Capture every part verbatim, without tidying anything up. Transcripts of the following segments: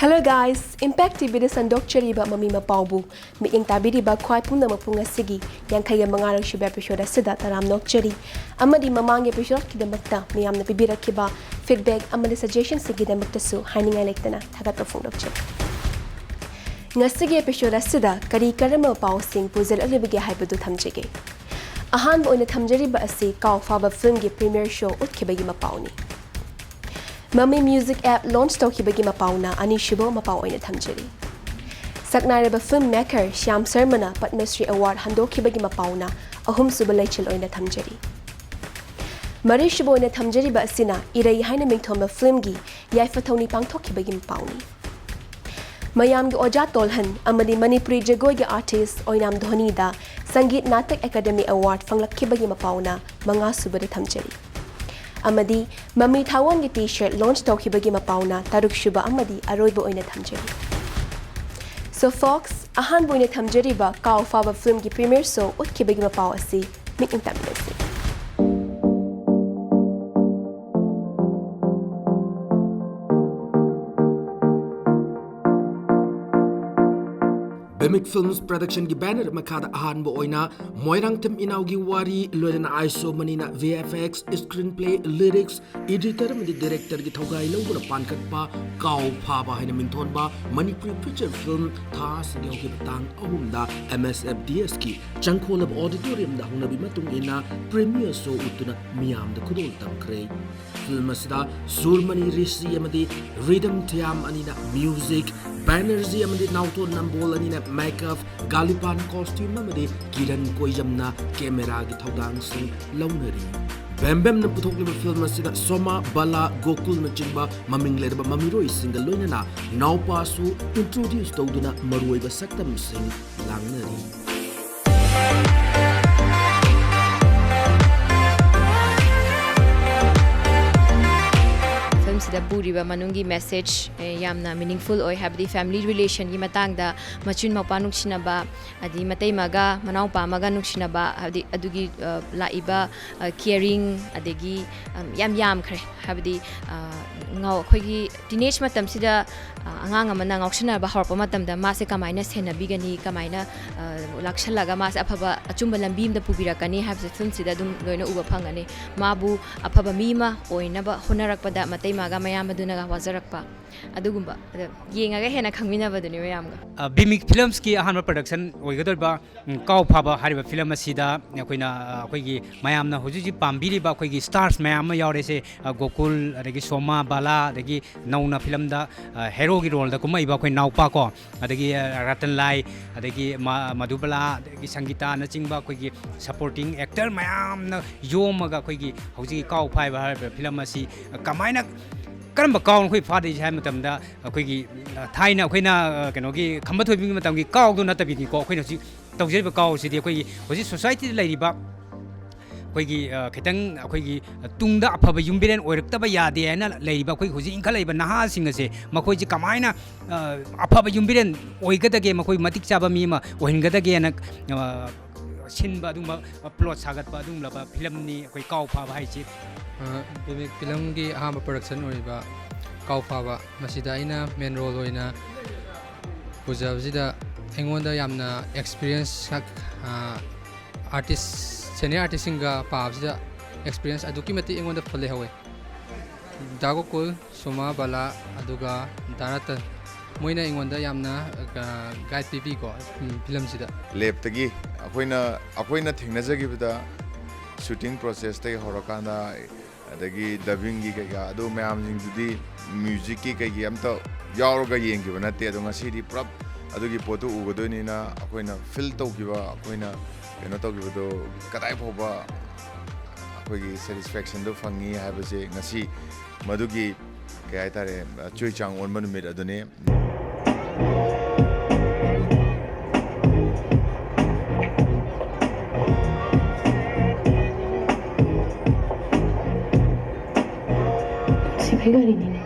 Hello guys, Impact TVꯗ ꯁꯟꯗꯣꯛꯆꯔꯤꯕ ꯃꯃꯤ ꯃꯄꯥꯎꯕꯨ ꯃꯤꯠꯌꯦꯡ ꯇꯥꯕꯤꯔꯤꯕ ꯈ꯭ꯋꯥꯏ ꯄꯨꯝꯅꯃꯛꯄꯨ ꯉꯁꯤꯒꯤ ꯌꯥꯡꯈꯩꯒ ꯃꯉꯥꯔꯛ ꯁꯨꯕ episode ꯑꯁꯤꯗ ꯇꯔꯥꯝꯅ ꯑꯣꯛꯆꯔꯤ꯫ ꯑꯃꯗꯤ ꯃꯃꯥꯡꯒꯤ episodeꯀꯤꯗꯃꯛꯇ ꯃꯤꯌꯥꯝꯅ ꯄꯤꯕꯤꯔꯛꯈꯤꯕ feedback ꯑꯃꯗꯤ suggestionꯁꯤꯡꯒꯤꯗꯃꯛꯇꯁꯨ ꯍꯥꯏꯅꯤꯡꯉꯥꯏ ꯂꯩꯇꯅ ꯊꯥꯒꯠꯄ ꯐꯣꯡꯗꯣꯛꯆꯔꯤ꯫ ꯉꯁꯤꯒꯤ episode ꯑꯁꯤꯗ ꯀꯔꯤ ꯀꯔꯝꯕ ꯄꯥꯎꯁꯤꯡ ꯄꯨꯖꯔꯛꯂꯤꯕꯒꯦ ꯍꯥꯏꯕꯗꯨ ꯊꯝꯖꯒꯦ꯫ ꯑꯍꯥꯟꯕ ꯑꯣꯏꯅ ꯊꯝꯖꯔꯤꯕ ꯑꯁꯤ ꯀꯥꯎ ꯐꯥꯕ filmꯒꯤ premiere show ꯎꯠꯈꯤꯕꯒꯤ ꯃꯄꯥꯎꯅꯤ꯫ ꯃꯃꯤ music app launch ꯇꯧꯈꯤꯕꯒꯤ ꯃꯄꯥꯎꯅ ꯑꯅꯤꯁꯨꯕ ꯃꯄꯥꯎ ꯑꯣꯏꯅ ꯊꯝꯖꯔꯤ꯫ ꯁꯛꯅꯥꯏꯔꯕ film maker ꯁ꯭ꯌꯥꯝ ꯁꯔꯃꯅ ꯄꯗꯃ ꯁ꯭ꯔꯤ award ꯍꯟꯗꯣꯛꯈꯤꯕꯒꯤ ꯃꯄꯥꯎꯅ ꯑꯍꯨꯝꯁꯨꯕ ꯂꯩꯆꯤꯜ ꯑꯣꯏꯅ ꯊꯝꯖꯔꯤ꯫ ꯃꯔꯤꯁꯨꯕ ꯑꯣꯏꯅ ꯊꯝꯖꯔꯤꯕ ꯑꯁꯤꯅ ꯏꯔꯩ ꯍꯥꯏꯅ ꯃꯤꯡꯊꯣꯟꯕ filmꯒꯤ ꯌꯥꯏꯐ ꯊꯧꯅꯤ ꯄꯥꯡꯊꯣꯛꯈꯤꯕꯒꯤ ꯃꯄꯥꯎꯅꯤ꯫ ꯃꯌꯥꯝꯒꯤ ꯑꯣꯖꯥ ꯇꯣꯜꯍꯟ ꯑꯃꯗꯤ ꯃꯅꯤꯄꯨꯔꯤ ꯖꯒꯣꯏꯒꯤ artist ꯑꯣꯏꯅꯥꯝ ꯙꯣꯅꯤꯗ ꯁꯪꯒꯤꯠ ꯅꯥꯇꯛ ꯑꯦꯀꯥꯗꯦꯃꯤ award ꯐꯪꯂꯛꯈꯤꯕꯒꯤ ꯃꯄꯥꯎꯅ ꯃꯉꯥꯁꯨꯕꯗ ꯊꯝꯖꯔꯤ꯫ ꯑꯃꯗꯤ ꯃꯃꯤ ꯊꯥꯋꯣꯟꯒꯤ T-shirt launch ꯇꯧꯈꯤꯕꯒꯤ ꯃꯄꯥꯎꯅ ꯇꯔꯨꯛꯁꯨꯕ ꯑꯃꯗꯤ ꯑꯔꯣꯏꯕ ꯑꯣꯏꯅ ꯊꯝꯖꯔꯤ꯫ So folks, ꯑꯍꯥꯟꯕ ꯑꯣꯏꯅ ꯊꯝꯖꯔꯤꯕ ꯀꯥꯎ ꯐꯥꯕ filmꯒꯤ premiere show ꯎꯠꯈꯤꯕꯒꯤ ꯃꯄꯥꯎ ꯑꯁꯤ ꯃꯤꯠꯌꯦꯡ ꯇꯥꯃꯤꯟꯅꯁꯤ꯫ Bimik Films Productionꯒꯤ banner ꯃꯈꯥꯗ ꯑꯍꯥꯟꯕ ꯑꯣꯏꯅ ꯃꯣꯏꯔꯥꯡꯊꯦꯝ ꯏꯅꯥꯎꯒꯤ ꯋꯥꯔꯤ, ꯂꯣꯏꯅꯅ ꯑꯥꯏꯁꯣꯃꯅꯤꯅ V F X, screenplay, lyrics, editor ꯑꯃꯗꯤ directorꯒꯤ ꯊꯧꯗꯥꯏ ꯂꯧꯗꯨꯅ ꯄꯥꯟꯈꯠꯄ ꯀꯥꯎ ꯐꯥꯕ ꯍꯥꯏꯅ ꯃꯤꯡꯊꯣꯟꯕ ꯃꯅꯤꯄꯨꯔꯤ feature film ꯊꯥ ꯑꯁꯤꯒꯤ ꯍꯧꯈꯤꯕ ꯇꯥꯡ ꯑꯍꯨꯝꯗ M S F D Sꯀꯤ ꯆꯪꯈꯣꯜꯂꯕ auditoriumꯗ ꯍꯧꯅꯕꯤ ꯃꯇꯨꯡ ꯏꯟꯅ premiere show ꯎꯠꯇꯨꯅ ꯃꯤꯌꯥꯝꯗ ꯈꯨꯗꯣꯜ ꯇꯝꯈ꯭ꯔꯦ꯫ Film ꯑꯁꯤꯗ ꯁꯨꯔꯃꯅꯤ ꯔꯤꯁꯤ ꯑꯃꯗꯤ ꯔꯤꯗꯝ ꯊꯤꯌꯥꯝ ꯑꯅꯤꯅ music, ꯕꯦꯅꯔꯖꯤ ꯑꯃꯗꯤ ꯅꯥꯎꯇꯣꯟ ꯅꯝꯕꯣꯜ ꯑꯅꯤꯅ makeup, ꯒꯥꯂꯤꯄꯥꯟ costume ꯑꯃꯗꯤ ꯀꯤꯔꯟ ꯀꯣꯏꯖꯝꯅ cameraꯒꯤ ꯊꯧꯗꯥꯡꯁꯤꯡ ꯂꯧꯅꯔꯤ꯫ ꯕꯦꯝꯕꯦꯝꯅ ꯄꯨꯊꯣꯛꯂꯤꯕ film ꯑꯁꯤꯗ ꯁꯣꯃꯥ, ꯕꯂꯥ, ꯒꯣꯀꯨꯜꯅꯆꯤꯡꯕ ꯃꯃꯤꯡ ꯂꯩꯔꯕ ꯃꯃꯤꯔꯣꯏꯁꯤꯡꯒ ꯂꯣꯏꯅꯅ ꯅꯥꯎꯄꯥꯁꯨ introduce ꯇꯧꯗꯨꯅ ꯃꯔꯨꯑꯣꯏꯕ ꯁꯛꯇꯝꯁꯤꯡ ꯂꯥꯡꯅꯔꯤ꯫ Film ꯗ ꯄꯨꯔꯤꯕ ꯃꯅꯨꯡꯒꯤ ꯃꯦꯁꯦꯖ, ꯑꯦ, ꯌꯥꯝꯅ ꯃꯤꯅꯤꯡꯐꯨꯜ ꯑꯣꯏ꯫ ꯍꯥꯏꯕꯗꯤ ꯐꯦꯃꯤꯂꯤ ꯔꯤꯂꯦꯁꯟꯒꯤ ꯃꯇꯥꯡꯗ ꯃꯆꯤꯟ ꯃꯧꯄꯥ ꯅꯨꯡꯁꯤꯅꯕ, ꯑꯗꯩ ꯃꯇꯩꯃꯒ ꯃꯅꯥꯎꯄꯥ ꯑꯃꯒ ꯅꯨꯡꯁꯤꯅꯕ, ꯍꯥꯏꯕꯗꯤ ꯑꯗꯨꯒꯤ, ꯑ, ꯂꯥꯛꯏꯕ, ꯑ, ꯀꯤꯌꯔꯤꯡ, ꯑꯗꯒꯤ, ꯑꯝ, ꯌꯥꯝ ꯌꯥꯝꯈ꯭ꯔꯦ꯫ ꯍꯥꯏꯕꯗꯤ, ꯑ, ꯉꯥꯎ-, ꯑꯩꯈꯣꯏꯒꯤ ꯇꯤꯅꯦꯖ ꯃꯇꯝꯁꯤꯗ, ꯑ, ꯑꯉꯥꯡ ꯑꯃꯅ ꯉꯥꯎꯁꯟꯅꯕ ꯍꯧꯔꯛꯄ ꯃꯇꯝꯗ ꯃꯥꯁꯦ ꯀꯃꯥꯏꯅ ꯁꯦꯟꯅꯕꯤꯒꯅꯤ, ꯀꯃꯥꯏꯅ, ꯑ, ꯂꯥꯛꯁꯜꯂꯒ ꯃꯥꯁꯦ ꯑꯐꯕ ꯑꯆꯨꯝꯕ ꯂꯝꯕꯤ ꯑꯃꯗ ꯄꯨꯕꯤꯔꯛꯀꯅꯤ ꯍꯥꯏꯕꯁꯦ ꯐꯤꯂꯝꯁꯤꯗ ꯑꯗꯨꯝ ꯂꯣꯏꯅ ꯎꯕ ꯐꯪꯒꯅꯤ꯫ ꯃꯥꯕꯨ ꯑꯐꯕ ꯃꯤ ꯑꯃ ꯑꯣꯏꯅꯕ ꯍꯣꯠꯅꯔꯛꯄꯗ ꯃꯇꯩꯃꯒ ꯃꯌꯥꯝꯕꯗꯨꯅꯒ ꯋꯥꯖꯔꯛꯄ, ꯑꯗꯨꯒꯨꯝꯕ꯫ ꯑꯗ ꯌꯦꯡꯉꯒ ꯍꯦꯟꯅ ꯈꯪꯃꯤꯟꯅꯕꯗꯨꯅꯤ ꯃꯌꯥꯝꯒ꯫ ꯑ, ꯕꯤꯃꯤꯛ ꯐꯤꯂꯝꯁꯀꯤ ꯑꯍꯥꯟꯕ ꯄ꯭ꯔꯗꯛꯁꯟ ꯑꯣꯏꯒꯗꯧꯔꯤꯕ, ꯎꯝ, ꯀꯥꯎ ꯐꯥꯕ ꯍꯥꯏꯔꯤꯕ ꯐꯤꯂꯝ ꯑꯁꯤꯗ ꯑꯩꯈꯣꯏꯅ, ꯑ, ꯑꯩꯈꯣꯏꯒꯤ ꯃꯌꯥꯝꯅ ꯍꯧꯖꯤꯛ ꯍꯧꯖꯤꯛ ꯄꯥꯝꯕꯤꯔꯤꯕ ꯑꯩꯈꯣꯏꯒꯤ ꯁ꯭ꯇꯥꯔꯁ ꯃꯌꯥꯝ ꯑꯃ ꯌꯥꯎꯔꯦꯁꯦ, ꯑ, ꯒꯣꯀꯨꯜ, ꯑꯗꯒꯤ ꯁꯣꯃꯥ, ꯕꯥꯂꯥ, ꯑꯗꯒꯤ ꯅꯧꯅ ꯐꯤꯂꯝꯗ, ꯑ, ꯍꯦꯔꯣꯒꯤ ꯔꯣꯜꯗ ꯀꯨꯝꯃꯛꯏꯕ ꯑꯩꯈꯣꯏ ꯅꯥꯎꯄꯥ ꯀꯣ, ꯑꯗꯒꯤ, ꯑ, ꯔꯇꯟ ꯂꯥꯏ, ꯑꯗꯒꯤ ꯃ-, ꯃꯙꯨꯕꯂꯥ, ꯑꯗꯒꯤ ꯁꯪꯒꯤꯇꯥꯅꯆꯤꯡꯕ ꯑꯩꯈꯣꯏꯒꯤ ꯁꯄꯣꯔꯇꯤꯡ ꯑꯦꯛꯇꯔ ꯃꯌꯥꯝꯅ ꯌꯣꯝꯃꯒ ꯑꯩꯈꯣꯏꯒꯤ ꯍꯧꯖꯤꯛꯀꯤ ꯀꯥꯎ ꯐꯥꯏꯕ ꯍꯥꯏꯔꯤꯕ ꯐꯤꯂꯝ ꯑꯁꯤ ꯀꯃꯥꯏꯅ, ꯀꯔꯝꯕ ꯀꯥꯎꯅ ꯑꯩꯈꯣꯏ ꯐꯥꯗꯣꯏꯁꯦ ꯍꯥꯏꯕ ꯃꯇꯝꯗ, ꯑꯩꯈꯣꯏꯒꯤ, ꯑ, ꯊꯥꯏꯅ ꯑꯩꯈꯣꯏꯅ, ꯑ, ꯀꯩꯅꯣꯒꯤ ꯈꯝꯕ ꯊꯣꯏꯕꯤꯒꯤ ꯃꯇꯝꯒꯤ ꯀꯥꯎꯗꯣ ꯅꯠꯇꯕꯤꯅꯤꯀꯣ꯫ ꯑꯩꯈꯣꯏꯅ ꯍꯧꯖꯤꯛ ꯇꯧꯖꯔꯤꯕ ꯀꯥꯎꯁꯤꯗꯤ ꯑꯩꯈꯣꯏꯒꯤ ꯍꯧꯖꯤꯛ ꯁꯣꯁꯥꯏꯇꯤꯗ ꯂꯩꯔꯤꯕ ꯑꯩꯈꯣꯏꯒꯤ, ꯑ, ꯈꯤꯇꯪ ꯑꯩꯈꯣꯏꯒꯤ ꯇꯨꯡꯗ ꯑꯐꯕ ꯌꯨꯝꯕꯤꯔꯦꯟ ꯑꯣꯏꯔꯛꯇꯕ ꯌꯥꯗꯦ ꯍꯥꯏꯅ ꯂꯩꯔꯤꯕ ꯑꯩꯈꯣꯏ ꯍꯧꯖꯤꯛ ꯏꯟꯈꯠꯂꯛꯏꯕ ꯅꯍꯥꯁꯤꯡ ꯑꯁꯦ, ꯃꯈꯣꯏꯁꯦ ꯀꯃꯥꯏꯅ, ꯑ, ꯑꯐꯕ ꯌꯨꯝꯕꯤꯔꯦꯟ ꯑꯣꯏꯒꯗꯒꯦ, ꯃꯈꯣꯏ ꯃꯇꯤꯛ ꯆꯥꯕ ꯃꯤ ꯑꯃ ꯑꯣꯏꯍꯟꯒꯗꯒꯦꯅ, ꯑ, ꯁꯤꯟꯕ ꯑꯗꯨꯒꯨꯝꯕ ꯄ꯭ꯂꯣꯠ ꯁꯥꯒꯠꯄ ꯑꯗꯨꯒꯨꯝꯂꯕ ꯐꯤꯂꯝꯅꯤ ꯑꯩꯈꯣꯏ ꯀꯥꯎ ꯐꯥꯕ ꯍꯥꯏꯁꯤ꯫ ꯑ, ꯕꯤꯃꯤꯛ ꯐꯤꯂꯝꯒꯤ ꯑꯍꯥꯟꯕ ꯄ꯭ꯔꯗꯛꯁꯟ ꯑꯣꯏꯔꯤꯕ ꯀꯥꯎ ꯐꯥꯕ, ꯃꯁꯤꯗ ꯑꯩꯅ ꯃꯦꯟ ꯔꯣꯜ ꯑꯣꯏꯅ ꯄꯨꯖꯕꯁꯤꯗ ꯑꯩꯉꯣꯟꯗ ꯌꯥꯝꯅ ꯑꯦꯛꯁꯄꯤꯔꯤꯌꯦꯟꯁ, ꯑ, ꯑꯥꯔꯇꯤꯁ, ꯁꯦꯅꯤꯌꯔ ꯑꯥꯔꯇꯤꯁꯁꯤꯡꯒ ꯄꯥꯕꯁꯤꯗ ꯑꯦꯛꯁꯄꯤꯔꯤꯌꯦꯟꯁ ꯑꯗꯨꯛꯀꯤ ꯃꯇꯤꯛ ꯑꯩꯉꯣꯟꯗ ꯐ-, ꯂꯩꯍꯧꯋꯦ꯫ ꯗꯥ ꯒꯣꯀꯨꯜ, ꯁꯣꯃꯥ, ꯕꯂꯥ, ꯑꯗꯨꯒ ꯗꯥ ꯔꯇꯟ, ꯃꯣꯏꯅ ꯑꯩꯉꯣꯟꯗ ꯌꯥꯝꯅ, ꯑ, ꯒꯥꯏꯗ ꯄꯤꯕꯤꯀꯣ, ꯎꯝ, ꯐꯤꯂꯝꯁꯤꯗ꯫ ꯂꯦꯞꯇꯒꯤ ꯑꯩꯈꯣꯏꯅ, ꯑꯩꯈꯣꯏꯅ ꯊꯦꯡꯅꯖꯈꯤꯕꯗ ꯁꯨꯇꯤꯡ ꯄ꯭ꯔꯣꯁꯦꯁꯇꯒꯤ ꯍꯧꯔꯀꯥꯟꯗ, ꯑꯗꯒꯤ ꯗꯕꯤꯡꯒꯤ ꯀꯩꯀꯥ ꯑꯗꯨ ꯃꯌꯥꯝꯁꯤꯡꯗꯨꯗꯤ ꯃ꯭ꯌꯨꯖꯤꯛꯀꯤ ꯀꯩꯒꯤ ꯑꯝꯇ ꯌꯥꯎꯔꯒ ꯌꯦꯡꯈꯤꯕ ꯅꯠꯇꯦ꯫ ꯑꯗꯣ ꯉꯁꯤꯗꯤ ꯄꯨꯂꯞ ꯑꯗꯨꯒꯤ ꯄꯣꯠꯇꯨ ꯎꯒꯗꯣꯏꯅꯤꯅ ꯑꯩꯈꯣꯏꯅ ꯐꯤꯜ ꯇꯧꯈꯤꯕ, ꯑꯩꯈꯣꯏꯅ ꯀꯩꯅꯣ ꯇꯧꯈꯤꯕꯗꯣ ꯀꯗꯥꯏ ꯐꯥꯎꯕ ꯑꯩꯈꯣꯏꯒꯤ ꯁꯦꯇꯤꯁꯐꯦꯛꯁꯟꯗꯣ ꯐꯪꯉꯤ ꯍꯥꯏꯕꯁꯦ ꯉꯁꯤ ꯃꯗꯨꯒꯤ, ꯀꯩ ꯍꯥꯏꯇꯥꯔꯦ, ꯆꯨꯏ ꯆꯥꯡ ꯑꯣꯟꯕ ꯅꯨꯃꯤꯠ ꯑꯗꯨꯅꯤ꯫ ꯑꯩ ꯒꯥꯔꯤꯅꯤꯅꯦ꯫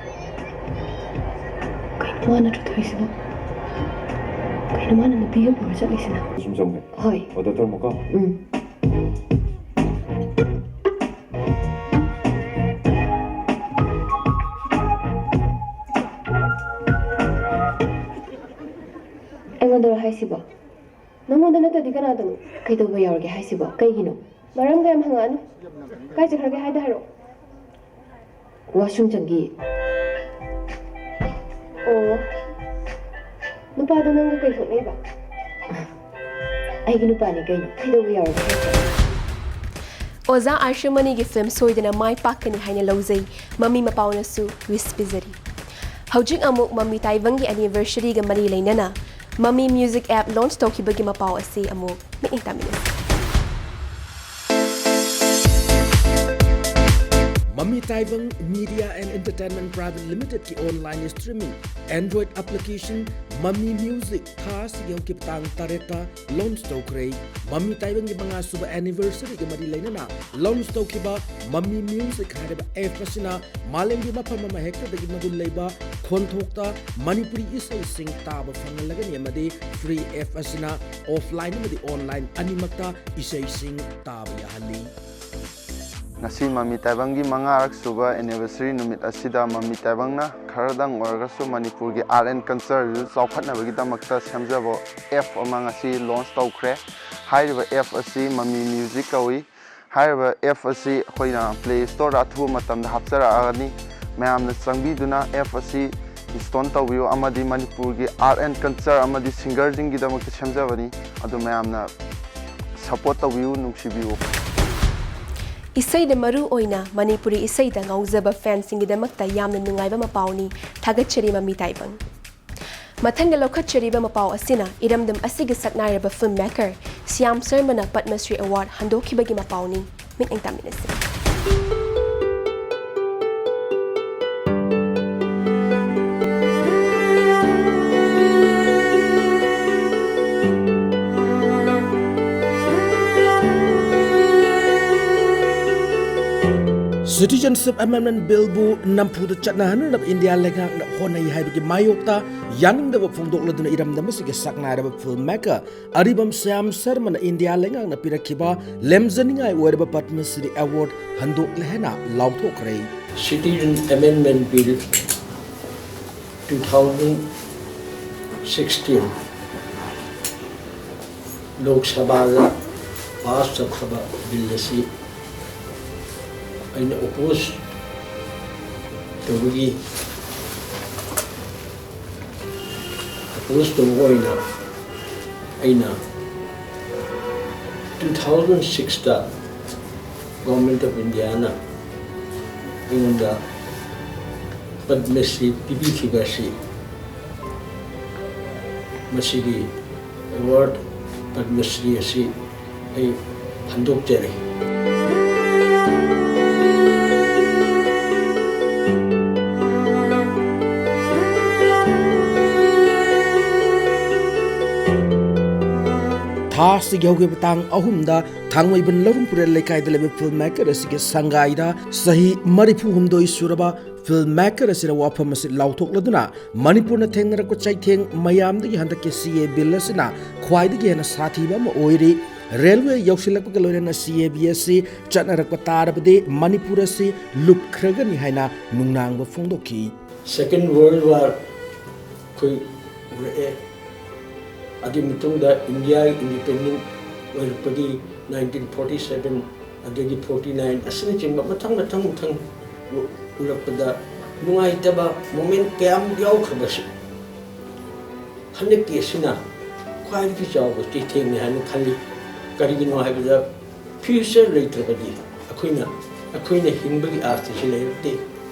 ꯀꯩꯅꯣ ꯃꯥ ꯅꯠꯇ꯭ꯔꯣ ꯊꯧꯔꯤꯁꯤꯕꯣ? ꯀꯩꯅꯣ ꯃꯥꯅ ꯅꯨꯄꯤꯒ ꯄꯨꯔ ꯆꯠꯂꯤꯁꯤꯅ? ꯁꯨꯝ ꯆꯪꯒꯦ꯫ ꯍꯣꯏ꯫ ꯑꯣꯗꯔ ꯇꯧꯔꯝꯃꯣꯀꯣ꯫ ꯎꯝ꯫ ꯑꯩꯉꯣꯟꯗꯔꯣ ꯍꯥꯏꯁꯤꯕꯣ? ꯅꯪꯉꯣꯟꯗ ꯅꯠꯇꯗꯤ ꯀꯅꯥꯗꯅꯣ? ꯀꯩꯗꯧꯕ ꯌꯥꯎꯔꯒꯦ ꯍꯥꯏꯁꯤꯕꯣ? ꯀꯩꯒꯤꯅꯣ? ꯃꯔꯝꯒ ꯌꯥꯝ ꯍꯪꯉꯛꯑꯅꯨ꯫ ꯀꯥꯏ ꯆꯠꯈ꯭ꯔꯒꯦ ꯍꯥꯏꯗ ꯍꯥꯏꯔꯛꯑꯣ꯫ ꯋꯥꯁꯔꯨꯝ ꯆꯪꯈꯤ꯫ ꯑꯣ, ꯅꯨꯄꯥꯗꯣ ꯅꯪꯒ ꯀꯩ ꯊꯣꯛꯅꯩꯕ? ꯑꯩꯒꯤ ꯅꯨꯄꯥꯅꯤ ꯀꯩꯅꯣ, ꯀꯩꯗꯧꯕ ꯌꯥꯎꯔꯒꯦ ꯍꯥꯏꯁꯦ? ꯑꯣꯖꯥ ꯑꯥꯔꯁꯤꯃꯅꯤꯒꯤ ꯐꯤꯂꯝ ꯁꯣꯏꯗꯅ ꯃꯥꯏ ꯄꯥꯛꯀꯅꯤ ꯍꯥꯏꯅ ꯂꯧꯖꯩ꯫ ꯃꯃꯤ ꯃꯄꯥꯎꯅꯁꯨ ꯋꯤꯁ ꯄꯤꯖꯔꯤ꯫ ꯍꯧꯖꯤꯛ ꯑꯃꯨꯛ ꯃꯃꯤ ꯇꯥꯏꯕꯪꯒꯤ ꯑꯦꯅꯤꯚꯔꯁꯔꯤꯒ ꯃꯔꯤ ꯂꯩꯅꯅ ꯃꯃꯤ ꯃ꯭ꯌꯨꯖꯤꯛ ꯑꯦꯞ ꯂꯣꯟꯆ ꯇꯧꯈꯤꯕꯒꯤ ꯃꯄꯥꯎ ꯑꯁꯤ ꯑꯃꯨꯛ ꯃꯤꯠꯌꯦꯡ ꯇꯥꯃꯤꯟꯅꯁꯤ꯫ Mami Taibang Media and Entertainment Private Limited ꯀꯤ online streaming Android application Mami Music ꯊꯥ ꯑꯁꯤꯒꯤ ꯍꯧꯈꯤꯕ ꯇꯥꯡ ꯇꯔꯦꯠꯇ ꯂꯣꯟꯆ ꯇꯧꯈ꯭ꯔꯦ꯫ ꯃꯃꯤ ꯇꯥꯏꯕꯪꯒꯤ ꯃꯉꯥ ꯁꯨꯕ ꯑꯦꯅꯤꯚꯔꯁꯔꯤꯒ ꯃꯔꯤ ꯂꯩꯅꯅ ꯂꯣꯟꯆ ꯇꯧꯈꯤꯕ ꯃꯃꯤ ꯃ꯭ꯌꯨꯖꯤꯛ ꯍꯥꯏꯔꯤꯕ ꯑꯦꯞ ꯑꯁꯤꯅ ꯃꯥꯂꯦꯝꯒꯤ ꯃꯐꯝ ꯑꯃ ꯍꯦꯛꯇꯗꯒꯤ ꯃꯒꯨꯟ ꯂꯩꯕ ꯈꯣꯟꯊꯣꯛꯇ ꯃꯅꯤꯄꯨꯔꯤ ꯏꯁꯩꯁꯤꯡ ꯇꯥꯕ ꯐꯪꯍꯜꯂꯒꯅꯤ ꯑꯃꯗꯤ ꯐ꯭ꯔꯤ ꯑꯦꯞ ꯑꯁꯤꯅ ꯑꯣꯐꯂꯥꯏꯟ ꯑꯃꯗꯤ ꯑꯣꯟꯂꯥꯏꯟ ꯑꯅꯤꯃꯛꯇ ꯏꯁꯩꯁꯤꯡ ꯇꯥꯕ ꯌꯥꯍꯜꯂꯤ꯫ ꯉꯁꯤ ꯃꯃꯤ ꯇꯥꯏꯕꯪꯒꯤ ꯃꯉꯥꯔꯛ ꯁꯨꯕ ꯑꯦꯅꯤꯚꯔꯁꯔꯤ ꯅꯨꯃꯤꯠ ꯑꯁꯤꯗ ꯃꯃꯤ ꯇꯥꯏꯕꯪꯅ ꯈꯔꯗꯪ ꯑꯣꯏꯔꯒꯁꯨ ꯃꯅꯤꯄꯨꯔꯒꯤ ꯑꯥꯔꯠ ꯑꯦꯟ ꯀꯜꯆꯔꯁꯨ ꯆꯥꯎꯈꯠꯅꯕꯒꯤꯗꯃꯛꯇ ꯁꯦꯝꯖꯕ ꯑꯦꯞ ꯑꯃ ꯉꯁꯤ ꯂꯣꯟꯆ ꯇꯧꯈ꯭ꯔꯦ꯫ ꯍꯥꯏꯔꯤꯕ ꯑꯦꯞ ꯑꯁꯤ ꯃꯃꯤ ꯃ꯭ꯌꯨꯖꯤꯛ ꯀꯧꯏ꯫ ꯍꯥꯏꯔꯤꯕ ꯑꯦꯞ ꯑꯁꯤ ꯑꯩꯈꯣꯏꯅ ꯄ꯭ꯂꯦ ꯁ꯭ꯇꯣꯔꯗ ꯑꯊꯨꯕ ꯃꯇꯝꯗ ꯍꯥꯞꯆꯔꯛꯑꯒꯅꯤ꯫ ꯃꯌꯥꯝꯅ ꯆꯪꯕꯤꯗꯨꯅ ꯑꯦꯞ ꯑꯁꯤ ꯏꯟꯁꯇꯣꯜ ꯇꯧꯕꯤꯌꯨ ꯑꯃꯗꯤ ꯃꯅꯤꯄꯨꯔꯒꯤ ꯑꯥꯔꯠ ꯑꯦꯟ ꯀꯜꯆꯔ ꯑꯃꯗꯤ ꯁꯤꯡꯒꯔꯁꯤꯡꯒꯤꯗꯃꯛꯇ ꯁꯦꯝꯖꯕꯅꯤ꯫ ꯑꯗꯨ ꯃꯌꯥꯝꯅ ꯁꯄꯣꯔꯠ ꯇꯧꯕꯤꯌꯨ, ꯅꯨꯡꯁꯤꯕꯤꯌꯨ꯫ ꯏꯁꯩꯗ ꯃꯔꯨ ꯑꯣꯏꯅ ꯃꯅꯤꯄꯨꯔꯤ ꯏꯁꯩꯗ ꯉꯥꯎꯖꯕ ꯐꯦꯟꯁꯤꯡꯒꯤꯗꯃꯛꯇ ꯌꯥꯝꯅ ꯅꯨꯡꯉꯥꯏꯕ ꯃꯄꯥꯎꯅꯤ꯫ ꯊꯥꯒꯠꯆꯔꯤ ꯃꯃꯤ ꯇꯥꯏꯕꯪ꯫ ꯃꯊꯪꯗ ꯂꯧꯈꯠꯆꯔꯤꯕ ꯃꯄꯥꯎ ꯑꯁꯤꯅ ꯏꯔꯝꯗꯝ ꯑꯁꯤꯒꯤ ꯁꯛꯅꯥꯏꯔꯕ ꯐꯤꯜꯝ ꯃꯦꯀꯔ ꯁ꯭ꯌꯥꯝ ꯁꯔꯃꯅ ꯄꯗꯃ ꯁ꯭ꯔꯤ ꯑꯦꯋꯥꯔꯗ ꯍꯟꯗꯣꯛꯈꯤꯕꯒꯤ ꯃꯄꯥꯎꯅꯤ꯫ ꯃꯤꯠꯌꯦꯡ ꯇꯥꯃꯤꯟꯅꯁꯤ꯫ Citizenship Amendment Billꯕꯨ ꯅꯝꯐꯨꯗ ꯆꯠꯅꯍꯟꯅꯅꯕ ꯏꯟꯗꯤꯌꯥ ꯂꯩꯉꯥꯛꯅ ꯍꯣꯠꯅꯩ ꯍꯥꯏꯕꯒꯤ ꯃꯥꯌꯣꯛꯇ ꯌꯥꯅꯤꯡꯗꯕ ꯐꯣꯡꯗꯣꯛꯂꯗꯨꯅ ꯏꯔꯝꯗꯝ ꯑꯁꯤꯒꯤ ꯁꯛꯅꯥꯏꯔꯕ filmmaker ꯑꯔꯤꯕꯝ ꯁ꯭ꯌꯥꯝ ꯁꯔꯃꯅ ꯏꯟꯗꯤꯌꯥ ꯂꯩꯉꯥꯛꯅ ꯄꯤꯔꯛꯈꯤꯕ ꯂꯦꯝꯖꯅꯤꯡꯉꯥꯏ ꯑꯣꯏꯔꯕ ꯄꯗꯃ ꯁ꯭ꯔꯤ award ꯍꯟꯗꯣꯛꯂꯦ ꯍꯥꯏꯅ ꯂꯥꯎꯊꯣꯛꯈ꯭ꯔꯦ꯫ Citizen Amendment Bill two thousand sixteen ꯂꯣꯛ ꯁꯚꯥꯗ ꯄꯥꯁ ꯇꯧꯈ꯭ꯔꯕ ꯕꯤꯜ ꯑꯁꯤ ꯑꯩꯅ ꯑꯣꯄꯣꯖ ꯇꯧꯕꯒꯤ ꯑꯣꯄꯣꯖ ꯇꯧꯕ ꯑꯣꯏꯅ ꯑꯩꯅ two thousand sixꯇ Government of Indiaꯅ ꯑꯩꯉꯣꯟꯗ ꯄꯗꯃ ꯁ꯭ꯔꯤ ꯄꯤꯕꯤꯈꯤꯕ ꯑꯁꯤ ꯃꯁꯤꯒꯤ award ꯄꯗꯃ ꯁ꯭ꯔꯤ ꯑꯁꯤ ꯑꯩ ꯍꯟꯗꯣꯛꯆꯔꯤ꯫ ꯊꯥ ꯑꯁꯤꯒꯤ ꯍꯧꯈꯤꯕ ꯇꯥꯡ ꯑꯍꯨꯝꯗ ꯊꯥꯡꯃꯩꯕꯟ ꯂꯧꯔꯨꯝ ꯄꯨꯔꯦꯜ ꯂꯩꯀꯥꯏꯗ ꯂꯩꯕ filmmaker ꯑꯁꯤꯒꯤ ꯁꯪꯒꯥꯏꯗ ꯆꯍꯤ ꯃꯔꯤꯐꯨ ꯍꯨꯝꯗꯣꯏ ꯁꯨꯔꯕ filmmaker ꯑꯁꯤꯅ ꯋꯥꯐꯝ ꯑꯁꯤ ꯂꯥꯎꯊꯣꯛꯂꯗꯨꯅ ꯃꯅꯤꯄꯨꯔꯅ ꯊꯦꯡꯅꯔꯛꯄ ꯆꯩꯊꯦꯡ ꯃꯌꯥꯝꯗꯒꯤ ꯍꯟꯗꯛꯀꯤ CAA Bill ꯑꯁꯤꯅ ꯈ꯭ꯋꯥꯏꯗꯒꯤ ꯍꯦꯟꯅ ꯁꯥꯊꯤꯕ ꯑꯃ ꯑꯣꯏꯔꯤ꯫ Railway ꯌꯧꯁꯤꯜꯂꯛꯄꯒ ꯂꯣꯏꯅꯅ CAB ꯑꯁꯤ ꯆꯠꯅꯔꯛꯄ ꯇꯥꯔꯕꯗꯤ ꯃꯅꯤꯄꯨꯔ ꯑꯁꯤ ꯂꯨꯞꯈ꯭ꯔꯒꯅꯤ ꯍꯥꯏꯅ ꯅꯨꯡꯅꯥꯡꯕ ꯐꯣꯡꯗꯣꯛꯈꯤ꯫ Second World War ꯑꯩꯈꯣꯏ ꯎꯔꯛꯑꯦ꯫ ꯑꯗꯨꯒꯤ ꯃꯇꯨꯡꯗ ꯏꯟꯗꯤꯌꯥꯒꯤ independent ꯑꯣꯏꯔꯛꯄꯒꯤ nineteen forty seven, ꯑꯗꯒꯤ forty nine ꯑꯁꯤꯅꯆꯤꯡꯕ ꯃꯊꯪ ꯃꯊꯪ ꯃꯊꯪ ꯎ-, ꯎꯔꯛꯄꯗ ꯅꯨꯡꯉꯥꯏꯇꯕ moment ꯀꯌꯥ ꯑꯃ ꯌꯥꯎꯈ꯭ꯔꯕꯁꯨ, ꯍꯟꯗꯛꯀꯤ ꯑꯁꯤꯅ ꯈ꯭ꯋꯥꯏꯗꯒꯤ ꯆꯥꯎꯕ ꯆꯩꯊꯦꯡꯅꯤ ꯍꯥꯏꯅ ꯈꯜꯂꯤ꯫ ꯀꯔꯤꯒꯤꯅꯣ ꯍꯥꯏꯕꯗ, future ꯂꯩꯇ꯭ꯔꯕꯗꯤ ꯑꯩꯈꯣꯏꯅ, ꯑꯩꯈꯣꯏꯅ ꯍꯤꯡꯕꯒꯤ ꯑꯥꯔꯊꯁꯤ ꯂꯩꯔꯛꯇꯦ꯫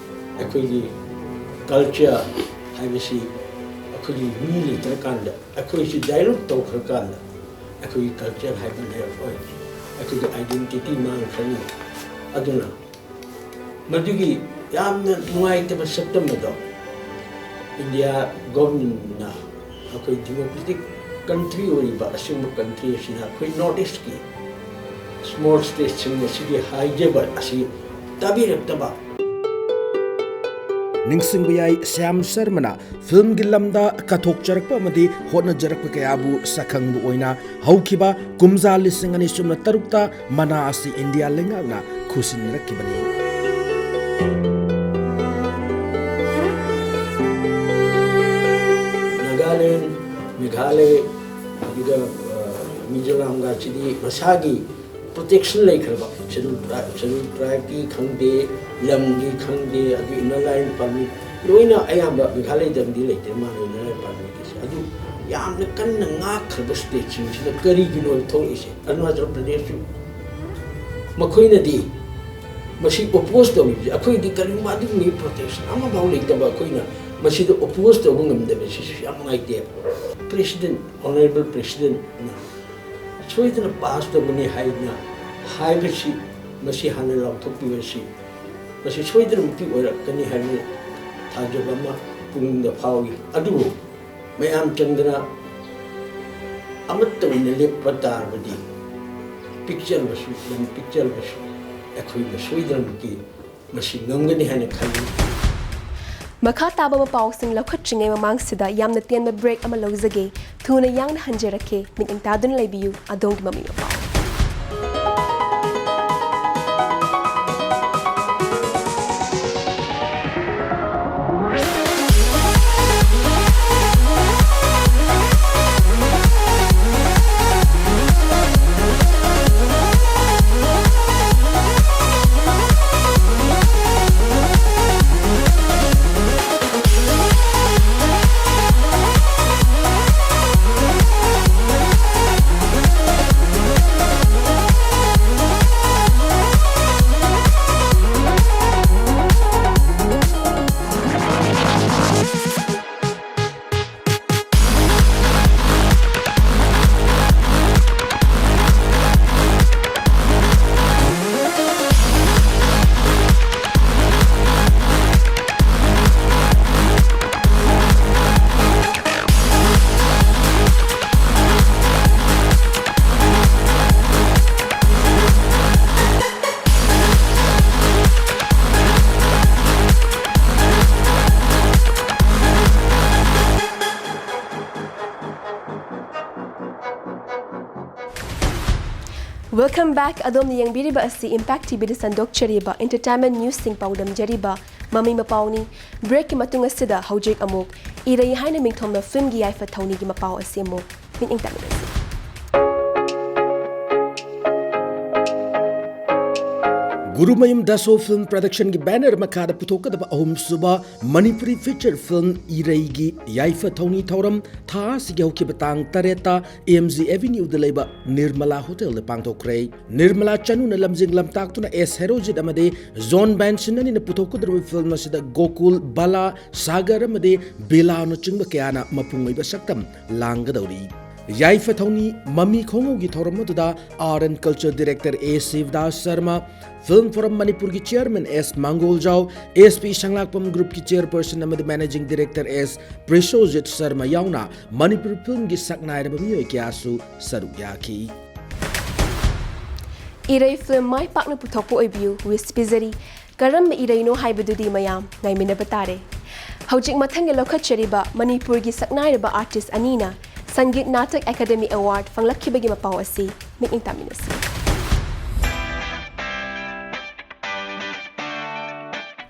ꯑꯩꯈꯣꯏꯒꯤ culture ꯍꯥꯏꯕꯁꯤ ꯑꯩꯈꯣꯏꯒꯤ ꯃꯤ ꯂꯩꯇ꯭ꯔꯀꯥꯟꯗ, ꯑꯩꯈꯣꯏꯁꯤ dilute ꯇꯧꯈ꯭ꯔꯀꯥꯟꯗ ꯑꯩꯈꯣꯏꯒꯤ culture ꯍꯥꯏꯕ ꯂꯩꯔꯛꯑꯣꯏ, ꯑꯩꯈꯣꯏꯒꯤ identity ꯃꯥꯡꯈ꯭ꯔꯅꯤ꯫ ꯑꯗꯨꯅ ꯃꯗꯨꯒꯤ ꯌꯥꯝꯅ ꯅꯨꯡꯉꯥꯏꯇꯕ ꯁꯛꯇꯝ ꯑꯗꯣ ꯏꯟꯗꯤꯌꯥ governmentꯅ ꯑꯩꯈꯣꯏ democratic country ꯑꯣꯏꯔꯤꯕ ꯑꯁꯤꯒꯨꯝꯕ country ꯑꯁꯤꯗ ꯑꯩꯈꯣꯏ North Eastꯀꯤ small stateꯁꯤꯡ ꯑꯁꯤꯒꯤ ꯍꯥꯏꯖꯕ ꯑꯁꯤ ꯇꯥꯕꯤꯔꯛꯇꯕ꯫ ꯅꯤꯡꯁꯤꯡꯕ ꯌꯥꯏ, ꯁ꯭ꯌꯥꯝ ꯁꯔꯃꯅ ꯐꯤꯜꯝꯒꯤ ꯂꯝꯗ ꯀꯠꯊꯣꯛꯆꯔꯛꯄ ꯑꯃꯗꯤ ꯍꯣꯠꯅꯖꯔꯛꯄ ꯀꯌꯥꯕꯨ ꯁꯛꯈꯪꯕ ꯑꯣꯏꯅ ꯍꯧꯈꯤꯕ ꯀꯨꯝꯖꯥ ꯂꯤꯁꯤꯡ ꯑꯅꯤ ꯁꯨꯞꯅ ꯇꯔꯨꯛꯇ ꯃꯅꯥ ꯑꯁꯤ ꯏꯟꯗꯤꯌꯥ ꯂꯩꯉꯥꯛꯅ ꯈꯨꯠꯁꯤꯟꯅꯔꯛꯈꯤꯕꯅꯤ꯫ ꯅꯥꯒꯥꯂꯦꯟ, ꯃꯦꯘꯥꯂꯌ, ꯑꯗꯨꯒ, ꯑ, ꯃꯤꯖꯣꯔꯥꯝꯒꯁꯤꯗꯤ ꯃꯁꯥꯒꯤ ꯄ꯭ꯔꯣꯇꯦꯛꯁꯟ ꯂꯩꯈ꯭ꯔꯕ ꯁꯦꯗꯨꯜ ꯇ꯭ꯔꯥꯏꯕ, ꯁꯦꯗꯨꯜ ꯇ꯭ꯔꯥꯏꯕꯀꯤ ꯈꯪꯗꯦ, ꯂꯝꯒꯤ ꯈꯪꯗꯦ, ꯑꯗꯨ ꯏꯟꯅꯔ ꯂꯥꯏꯟ ꯄꯥꯔꯃꯤꯠ ꯂꯣꯏꯅ ꯑꯌꯥꯝꯕ ꯃꯦꯘꯥꯂꯌꯗꯪꯗꯤ ꯂꯩꯇꯦ ꯃꯥꯅ ꯏꯟꯅꯔ ꯂꯥꯏꯟ ꯄꯥꯔꯃꯤꯠꯀꯤꯁꯦ꯫ ꯑꯗꯨ ꯌꯥꯝꯅ ꯀꯟꯅ ꯉꯥꯛꯈ꯭ꯔꯕ ꯁ꯭ꯇꯦꯠꯁꯤꯡꯁꯤꯅ ꯀꯔꯤꯒꯤꯅꯣ ꯊꯣꯛꯂꯛꯏꯁꯦ? ꯑꯔꯨꯅꯥꯆꯜ ꯄ꯭ꯔꯗꯦꯁꯁꯨ ꯃꯈꯣꯏꯅꯗꯤ ꯃꯁꯤ ꯑꯣꯄꯣꯖ ꯇꯧꯔꯤꯕꯁꯦ, ꯑꯩꯈꯣꯏꯗꯤ ꯀꯔꯤꯒꯨꯝꯕ ꯑꯗꯨꯒꯨꯝꯕꯒꯤ ꯄ꯭ꯔꯣꯇꯦꯛꯁꯟ ꯑꯃꯐꯥꯎ ꯂꯩꯇꯕ ꯑꯩꯈꯣꯏꯅ ꯃꯁꯤꯗ ꯑꯣꯄꯣꯖ ꯇꯧꯕ ꯉꯝꯗꯕꯁꯤꯁꯨ ꯌꯥꯝ ꯅꯨꯡꯉꯥꯏꯇꯦ꯫ ꯄ꯭ꯔꯦꯁꯤꯗꯦꯟ, ꯑꯣꯅꯔꯦꯕꯜ ꯄ꯭ꯔꯦꯁꯤꯗꯦꯟꯅ ꯁꯣꯏꯗꯅ ꯄꯥꯁ ꯇꯧꯒꯅꯤ ꯍꯥꯏꯅ ꯍꯥꯏꯕꯁꯤ, ꯃꯁꯤ ꯍꯥꯟꯅ ꯂꯥꯎꯊꯣꯛꯄꯤꯕꯁꯤ, ꯃꯁꯤ ꯁꯣꯏꯗꯅꯃꯛꯀꯤ ꯑꯣꯏꯔꯛꯀꯅꯤ ꯍꯥꯏꯕ ꯊꯥꯖꯕ ꯑꯃ ꯄꯨꯛꯅꯤꯡꯗ ꯐꯥꯎꯏ꯫ ꯑꯗꯨꯕꯨ ꯃꯌꯥꯝ ꯆꯪꯗꯅ ꯑꯃꯠꯇ ꯑꯣꯏꯅ ꯂꯦꯞꯄ ꯇꯥꯔꯕꯗꯤ, ꯄꯤꯛꯆꯔꯕꯁꯨ, ꯂꯝ ꯄꯤꯛꯆꯔꯕꯁꯨ, ꯑꯩꯈꯣꯏꯅ ꯁꯣꯏꯗꯅꯃꯛꯀꯤ ꯃꯁꯤ ꯉꯝꯒꯅꯤ ꯍꯥꯏꯅ ꯈꯜꯂꯤ꯫ ꯃꯈꯥ ꯇꯥꯕ ꯄꯥꯎꯁꯤꯡ ꯂꯧꯈꯠꯇ꯭ꯔꯤꯉꯩ ꯃꯃꯥꯡꯁꯤꯗ ꯌꯥꯝꯅ ꯇꯦꯟꯕ ꯕ꯭ꯔꯦꯛ ꯑꯃ ꯂꯧꯖꯒꯦ꯫ ꯊꯨꯅ ꯌꯥꯡꯅ ꯍꯟꯖꯔꯛꯀꯦ꯫ ꯃꯤꯠꯌꯦꯡ ꯇꯥꯗꯨꯅ ꯂꯩꯕꯤꯌꯨ꯫ ꯑꯗꯣꯝꯒꯤ ꯃꯃꯤꯡ ꯃꯄꯥꯎ꯫ Welcome back. ꯑꯗꯣꯝꯅ ꯌꯦꯡꯕꯤꯔꯤꯕ ꯑꯁꯤ Impact TVꯗ ꯁꯟꯗꯣꯛꯆꯔꯤꯕ entertainment newsꯁꯤꯡ ꯄꯥꯎꯗꯝꯖꯔꯤꯕ ꯃꯃꯤ ꯃꯄꯥꯎꯅꯤ꯫ Breakꯀꯤ ꯃꯇꯨꯡ ꯑꯁꯤꯗ ꯍꯧꯖꯤꯛ ꯑꯃꯨꯛ ꯏꯔꯩ ꯍꯥꯏꯅ ꯃꯤꯡꯊꯣꯟꯕ filmꯒꯤ ꯌꯥꯏꯐ ꯊꯧꯅꯤꯒꯤ ꯃꯄꯥꯎ ꯑꯁꯤ ꯑꯃꯨꯛ ꯃꯤꯠꯌꯦꯡ ꯇꯥꯃꯤꯟꯅꯁꯤ꯫ ꯒꯨꯔꯨꯃꯌꯨꯝ ꯗꯥꯁꯣ film productionꯒꯤ banner ꯃꯈꯥꯗ ꯄꯨꯊꯣꯛꯀꯗꯕ ꯑꯍꯨꯝꯁꯨꯕ ꯃꯅꯤꯄꯨꯔꯤ feature film ꯏꯔꯩꯒꯤ ꯌꯥꯏꯐ ꯊꯧꯅꯤ ꯊꯧꯔꯝ ꯊꯥ ꯑꯁꯤꯒꯤ ꯍꯧꯈꯤꯕ ꯇꯥꯡ ꯇꯔꯦꯠꯇ M G Avenueꯗ ꯂꯩꯕ ꯅꯤꯔꯃꯂꯥ Hotelꯗ ꯄꯥꯡꯊꯣꯛꯈ꯭ꯔꯦ꯫ ꯅꯤꯔꯃꯂꯥ ꯆꯅꯨꯅ ꯂꯝꯖꯤꯡ ꯂꯝꯇꯥꯛꯇꯨꯅ S ꯍꯦꯔꯣꯖꯤꯠ ꯑꯃꯗꯤ ꯖꯣꯟ ꯕꯦꯟꯁꯟ ꯑꯅꯤꯅ ꯄꯨꯊꯣꯛꯀꯗꯧꯔꯤꯕ film ꯑꯁꯤꯗ ꯒꯣꯀꯨꯜ, ꯕꯂꯥ, ꯁꯥꯒꯔ ꯑꯃꯗꯤ ꯕꯤꯂꯥꯅꯆꯤꯡꯕ ꯀꯌꯥꯅ ꯃꯄꯨꯡ ꯑꯣꯏꯕ ꯁꯛꯇꯝ ꯂꯥꯡꯒꯗꯧꯔꯤ꯫ ꯌꯥꯏꯐ ꯊꯧꯅꯤ ꯃꯃꯤ ꯈꯣꯡꯉꯧꯒꯤ ꯊꯧꯔꯝ ꯑꯗꯨꯗ Art and Culture Director A ꯁꯤꯕꯗꯥꯁ Sharma, Film Forum ꯃꯅꯤꯄꯨꯔꯒꯤ Chairman S ꯃꯥꯡꯒꯣꯜꯖꯥꯎ, S P ꯁꯪꯂꯥꯛꯄꯝ Groupꯀꯤ Chairperson ꯑꯃꯗꯤ Managing Director S ꯄ꯭ꯔꯤꯁꯣꯖꯤꯠ ꯁꯔꯃ ꯌꯥꯎꯅ ꯃꯅꯤꯄꯨꯔ filmꯒꯤ ꯁꯛꯅꯥꯏꯔꯕ ꯃꯤꯑꯣꯏ ꯀꯌꯥꯁꯨ ꯁꯔꯨꯛ ꯌꯥꯈꯤ꯫ ꯏꯔꯩ film ꯃꯥꯏ ꯄꯥꯛꯅ ꯄꯨꯊꯣꯛꯄ ꯑꯣꯏꯕꯤꯌꯨ wish ꯄꯤꯖꯔꯤ꯫ ꯀꯔꯝꯕ ꯏꯔꯩꯅꯣ ꯍꯥꯏꯕꯗꯨꯗꯤ ꯃꯌꯥꯝ ꯉꯥꯏꯃꯤꯟꯅꯕ ꯇꯥꯔꯦ꯫ ꯍꯧꯖꯤꯛ ꯃꯊꯪꯒꯤ ꯂꯧꯈꯠꯆꯔꯤꯕ ꯃꯅꯤꯄꯨꯔꯒꯤ ꯁꯛꯅꯥꯏꯔꯕ artist ꯑꯅꯤꯅ ꯁꯪꯒꯤꯠ ꯅꯥꯇꯛ Academy Award ꯐꯪꯂꯛꯈꯤꯕꯒꯤ ꯃꯄꯥꯎ ꯑꯁꯤ ꯃꯤꯠꯌꯦꯡ ꯇꯥꯃꯤꯟꯅꯁꯤ꯫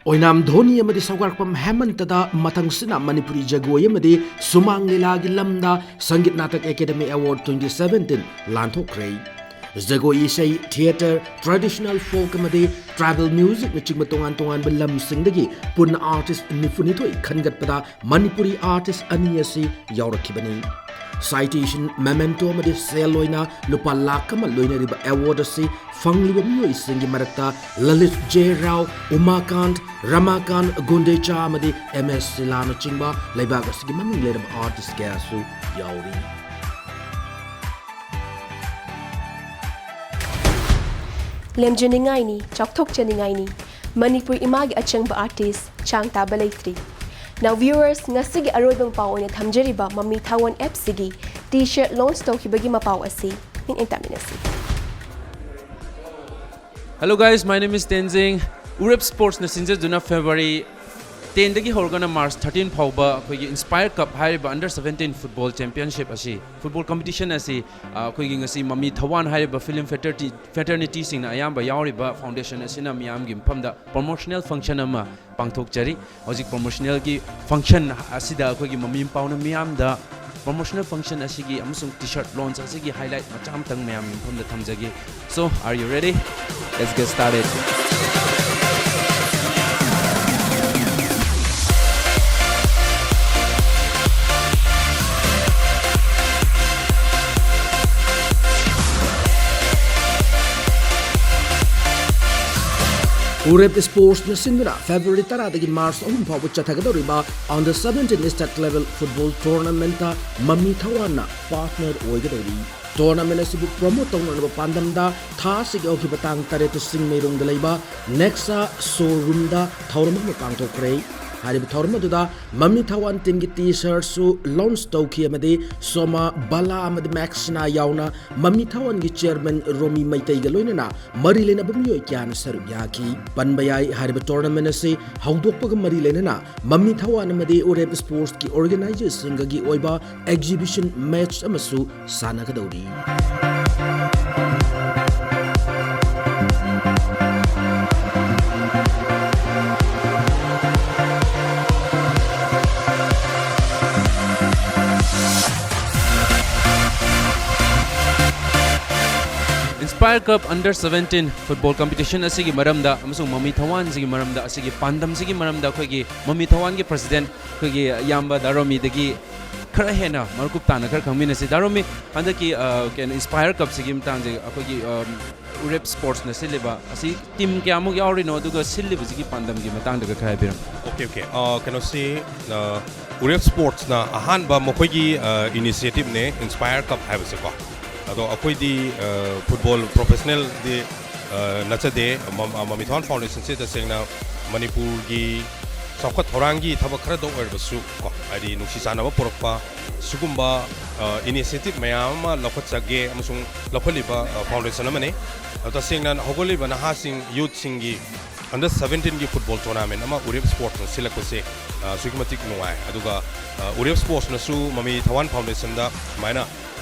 ꯑꯣꯏꯅꯥꯝ ꯙꯣꯅꯤ ꯑꯃꯗꯤ ꯁꯧꯒ꯭ꯔꯥꯛꯄꯝ ꯍꯦꯃꯟꯇꯗ ꯃꯊꯪꯁꯤꯅ ꯃꯅꯤꯄꯨꯔꯤ ꯖꯒꯣꯏ ꯑꯃꯗꯤ ꯁꯨꯃꯥꯡ ꯂꯤꯂꯥꯒꯤ ꯂꯝꯗ Sangeet Natak Academy Award twenty seventeen ꯂꯥꯟꯊꯣꯛꯈ꯭ꯔꯦ꯫ ꯖꯒꯣꯏ ꯏꯁꯩ, theatre, traditional folk ꯑꯃꯗꯤ tribal musicꯅꯆꯤꯡꯕ ꯇꯣꯉꯥꯟ ꯇꯣꯉꯥꯟꯕ ꯂꯝꯁꯤꯡꯗꯒꯤ ꯄꯨꯟꯅ artist ꯅꯤꯐꯨꯅꯤꯊꯣꯏ ꯈꯟꯒꯠꯄꯗ ꯃꯅꯤꯄꯨꯔꯤ artist ꯑꯅꯤ ꯑꯁꯤ ꯌꯥꯎꯔꯛꯈꯤꯕꯅꯤ꯫ Citation, memento ꯑꯃꯗꯤ ꯁꯦꯜ ꯑꯣꯏꯅ ꯂꯨꯄꯥ ꯂꯥꯈ ꯑꯃ ꯂꯣꯏꯅꯔꯤꯕ award ꯑꯁꯤ ꯐꯪꯂꯤꯕ ꯃꯤꯑꯣꯏꯁꯤꯡꯒꯤ ꯃꯔꯛꯇ ꯂꯂꯤꯠ ꯖꯦ ꯔꯥꯎ, ꯎꯃꯥꯀꯥꯟꯠ, ꯔꯃꯥꯀꯥꯟꯠ ꯒꯨꯟꯗꯦꯆꯥ ꯑꯃꯗꯤ M S ꯁꯤꯂꯥꯅꯆꯤꯡꯕ ꯂꯩꯕꯥꯛ ꯑꯁꯤꯒꯤ ꯃꯃꯤꯡ ꯂꯩꯔꯕ artist ꯀꯌꯥꯁꯨ ꯌꯥꯎꯔꯤ꯫ ꯂꯦꯝꯖꯅꯤꯡꯉꯥꯏꯅꯤ, ꯆꯥꯎꯊꯣꯛꯆꯅꯤꯡꯉꯥꯏꯅꯤ꯫ ꯃꯅꯤꯄꯨꯔ ꯏꯃꯥꯒꯤ ꯑꯆꯪꯕ artist ꯆꯥꯡ ꯇꯥꯕ ꯂꯩꯇ꯭ꯔꯤ꯫ Now viewers, ꯉꯁꯤꯒꯤ ꯑꯔꯣꯏꯕ ꯃꯄꯥꯎ ꯑꯣꯏꯅ ꯊꯝꯖꯔꯤꯕ ꯃꯃꯤ ꯊꯥꯋꯣꯟ ꯑꯦꯞꯁꯤꯒꯤ T-shirt launch ꯇꯧꯈꯤꯕꯒꯤ ꯃꯄꯥꯎ ꯑꯁꯤ ꯃꯤꯠꯌꯦꯡ ꯇꯥꯃꯤꯟꯅꯁꯤ꯫ Hello guys, my name is Tenzing. ꯎꯔꯦꯞ ꯁ꯭ꯄꯣꯔꯠꯁꯅ ꯁꯤꯟꯖꯗꯨꯅ February ꯇꯦꯟꯗꯒꯤ ꯍꯧꯔꯒꯅ ꯃꯥꯔꯆ ꯊꯥꯔꯇꯤꯟ ꯐꯥꯎꯕ ꯑꯩꯈꯣꯏꯒꯤ ꯏꯟꯁꯄꯥꯌꯔ ꯀꯞ ꯍꯥꯏꯔꯤꯕ under seventeen football championship ꯑꯁꯤ, ꯐꯨꯠꯕꯣꯜ ꯀꯝꯄꯤꯇꯤꯁꯟ ꯑꯁꯤ, ꯑ, ꯑꯩꯈꯣꯏꯒꯤ ꯉꯁꯤ ꯃꯃꯤ ꯊꯋꯥꯟ ꯍꯥꯏꯔꯤꯕ ꯐꯤꯂꯝ ꯐꯦꯇꯔꯇꯤ-, ꯐꯦꯇꯔꯅꯤꯇꯤꯁꯤꯡꯅ ꯑꯌꯥꯝꯕ ꯌꯥꯎꯔꯤꯕ ꯐꯥꯎꯟꯗꯦꯁꯟ ꯑꯁꯤꯅ ꯃꯤꯌꯥꯝꯒꯤ ꯃꯐꯝꯗ ꯄ꯭ꯔꯣꯃꯣꯁꯅꯦꯜ ꯐꯪꯁꯟ ꯑꯃ ꯄꯥꯡꯊꯣꯛꯆꯔꯤ꯫ ꯍꯧꯖꯤꯛ ꯄ꯭ꯔꯣꯃꯣꯁꯅꯦꯜꯒꯤ ꯐꯪꯁꯟ ꯑꯁꯤꯗ ꯑꯩꯈꯣꯏꯒꯤ ꯃꯃꯤ ꯃꯄꯥꯎꯅ ꯃꯤꯌꯥꯝꯗ ꯄ꯭ꯔꯣꯃꯣꯁꯅꯦꯜ ꯐꯪꯁꯟ ꯑꯁꯤꯒꯤ ꯑꯃꯁꯨꯡ ꯇꯤ ꯁꯔꯠ ꯂꯣꯟꯆ ꯑꯁꯤꯒꯤ ꯍꯥꯏꯂꯥꯏꯠ ꯃꯆꯥ ꯑꯃꯇꯪ ꯃꯌꯥꯝꯒꯤ ꯃꯐꯝꯗ ꯊꯝꯖꯒꯦ꯫ So, are you ready? Let's get started. ꯎꯔꯦꯞ ꯁ꯭ꯄꯣꯔꯠꯁꯅ ꯁꯤꯟꯗꯨꯅ ꯐꯦꯕ꯭ꯔꯨꯋꯥꯔꯤ ꯇꯔꯥꯗꯒꯤ ꯃꯥꯔꯆ ꯑꯍꯨꯝ ꯐꯥꯎꯕ ꯆꯠꯊꯒꯗꯧꯔꯤꯕ under seventeen state level football tournamentꯇ ꯃꯃꯤ ꯊꯋꯥꯟꯅ ꯄꯥꯔꯠꯅꯔ ꯑꯣꯏꯒꯗꯧꯔꯤ꯫ ꯇꯣꯔꯅꯥꯃꯦꯟ ꯑꯁꯤꯕꯨ ꯄ꯭ꯔꯣꯃꯣꯠ ꯇꯧꯅꯅꯕ ꯄꯥꯟꯗꯝꯗ ꯊꯥ ꯑꯁꯤꯒꯤ ꯍꯧꯈꯤꯕ ꯇꯥꯡ ꯇꯔꯦꯠꯇ ꯆꯤꯡꯃꯩꯔꯣꯡꯗ ꯂꯩꯕ ꯅꯦꯛꯁꯥ ꯁꯣꯔꯨꯝꯗ ꯊꯧꯔꯝ ꯑꯃ ꯄꯥꯡꯊꯣꯛꯈ꯭ꯔꯦ꯫ ꯍꯥꯏꯔꯤꯕ ꯊꯧꯔꯝ ꯑꯗꯨꯗ ꯃꯃꯤ ꯊꯋꯥꯟ ꯇꯤꯝꯒꯤ ꯇꯤ ꯁꯔꯠꯁꯨ ꯂꯣꯟꯆ ꯇꯧꯈꯤ ꯑꯃꯗꯤ ꯁꯣꯃꯥ, ꯕꯂꯥ ꯑꯃꯗꯤ ꯃꯦꯛꯁꯅꯥ ꯌꯥꯎꯅ ꯃꯃꯤ ꯊꯋꯥꯟꯒꯤ ꯆꯤꯌꯔꯃꯦꯟ ꯔꯣꯃꯤ ꯃꯩꯇꯩꯒ ꯂꯣꯏꯅꯅ ꯃꯔꯤ ꯂꯩꯅꯕ ꯃꯤꯑꯣꯏ ꯀꯌꯥꯅ ꯁꯔꯨꯛ ꯌꯥꯈꯤ꯫ ꯄꯟꯕ ꯌꯥꯏ, ꯍꯥꯏꯔꯤꯕ ꯇꯣꯔꯅꯥꯃꯦꯟ ꯑꯁꯤ ꯍꯧꯗꯣꯛꯄꯒ ꯃꯔꯤ ꯂꯩꯅꯅ ꯃꯃꯤ ꯊꯋꯥꯟ ꯑꯃꯗꯤ ꯎꯔꯦꯞ ꯁ꯭ꯄꯣꯔꯠꯁꯀꯤ ꯑꯣꯔꯒꯅꯥꯏꯖꯔꯁꯤꯡꯒꯒꯤ ꯑꯣꯏꯕ ꯑꯦꯛꯖꯤꯕꯤꯁꯟ ꯃꯦꯆ ꯑꯃꯁꯨ ꯁꯥꯟꯅꯒꯗꯧꯔꯤ꯫ ꯏꯟꯁꯄꯥꯌꯔ ꯀꯞ under seventeen football competition ꯑꯁꯤꯒꯤ ꯃꯔꯝꯗ ꯑꯃꯁꯨꯡ ꯃꯃꯤ ꯊꯋꯥꯟꯁꯤꯒꯤ ꯃꯔꯝꯗ, ꯑꯁꯤꯒꯤ ꯄꯥꯟꯗꯝꯁꯤꯒꯤ ꯃꯔꯝꯗ ꯑꯩꯈꯣꯏꯒꯤ ꯃꯃꯤ ꯊꯋꯥꯟꯒꯤ president ꯑꯩꯈꯣꯏꯒꯤ ꯏꯌꯥꯝꯕ ꯗꯥ ꯔꯣꯃꯤꯗꯒꯤ ꯈꯔ ꯍꯦꯟꯅ ꯃꯔꯀꯨꯞ ꯇꯥꯅ ꯈꯔ ꯈꯪꯃꯤꯟꯅꯁꯤ꯫ ꯗꯥ ꯔꯣꯃꯤ, ꯍꯟꯗꯛꯀꯤ, ꯑ, ꯀꯩꯅꯣ, ꯏꯟꯁꯄꯥꯌꯔ ꯀꯞꯁꯤꯒꯤ ꯃꯇꯥꯡꯁꯦ ꯑꯩꯈꯣꯏꯒꯤ, ꯑ, ꯎꯔꯦꯞ ꯁ꯭ꯄꯣꯔꯠꯁꯅ ꯁꯤꯜꯂꯤꯕ ꯑꯁꯤ ꯇꯤꯝ ꯀꯌꯥꯃꯨꯛ ꯌꯥꯎꯔꯤꯅꯣ, ꯑꯗꯨꯒ ꯁꯤꯜꯂꯤꯕꯁꯤꯒꯤ ꯄꯥꯟꯗꯝꯒꯤ ꯃꯇꯥꯡꯗꯒ ꯈꯔ ꯍꯥꯏꯕꯤꯔꯝꯃꯨ꯫ Okay, okay. ꯑ, ꯀꯩꯅꯣꯁꯤ, ꯑ, ꯎꯔꯦꯞ ꯁ꯭ꯄꯣꯔꯠꯁꯅ ꯑꯍꯥꯟꯕ ꯃꯈꯣꯏꯒꯤ, ꯑ, ꯏꯅꯤꯁꯤꯌꯦꯇꯤꯞꯅꯦ, ꯏꯟꯁꯄꯥꯌꯔ ꯀꯞ ꯍꯥꯏꯕꯁꯦꯀꯣ꯫ ꯑꯗꯣ ꯑꯩꯈꯣꯏꯗꯤ, ꯑ, ꯐꯨꯠꯕꯣꯜ ꯄ꯭ꯔꯣꯐꯦꯁꯅꯦꯜꯗꯤ, ꯑ, ꯅꯠꯆꯗꯦ꯫ ꯃ-, ꯑ, ꯃꯃꯤ ꯊꯋꯥꯟ ꯐꯥꯎꯟꯗꯦꯁꯟꯁꯦ ꯇꯁꯦꯡꯅ ꯃꯅꯤꯄꯨꯔꯒꯤ ꯆꯥꯎꯈꯠ ꯊꯧꯔꯥꯡꯒꯤ ꯊꯕꯛ ꯈꯔꯗ ꯑꯣꯏꯔꯕꯁꯨ ꯀꯣ, ꯍꯥꯏꯗꯤ ꯅꯨꯡꯁꯤ ꯆꯥꯟꯅꯕ ꯄꯨꯔꯛꯄ ꯁꯤꯒꯨꯝꯕ, ꯑ, ꯏꯅꯤꯁꯤꯌꯦꯇꯤꯞ ꯃꯌꯥꯝ ꯑꯃ ꯂꯧꯈꯠꯆꯒꯦ ꯑꯃꯁꯨꯡ ꯂꯧꯈꯠꯂꯤꯕ, ꯑ, ꯐꯥꯎꯟꯗꯦꯁꯟ ꯑꯃꯅꯤ꯫ ꯑꯗꯣ ꯇꯁꯦꯡꯅ ꯍꯧꯒꯠꯂꯤꯕ ꯅꯍꯥꯁꯤꯡ, ꯌꯨꯠꯁꯤꯡꯒꯤ ꯑꯟꯗꯔ ꯁꯕꯦꯟꯇꯤꯟꯒꯤ ꯐꯨꯠꯕꯣꯜ ꯇꯣꯔꯅꯥꯃꯦꯟ ꯑꯃ ꯎꯔꯦꯞ ꯁ꯭ꯄꯣꯔꯠꯁꯅ ꯁꯤꯜꯂꯛꯄꯁꯦ ꯑ, ꯑꯁꯨꯛꯀꯤ ꯃꯇꯤꯛ ꯅꯨꯡꯉꯥꯏ꯫ ꯑꯗꯨꯒ ꯑ, ꯎꯔꯦꯞ ꯁ꯭ꯄꯣꯔꯠꯁꯅꯁꯨ ꯃꯃꯤ ꯊꯋꯥꯟ ꯐꯥꯎꯟꯗꯦꯁꯟꯗ ꯁꯨꯃꯥꯏꯅ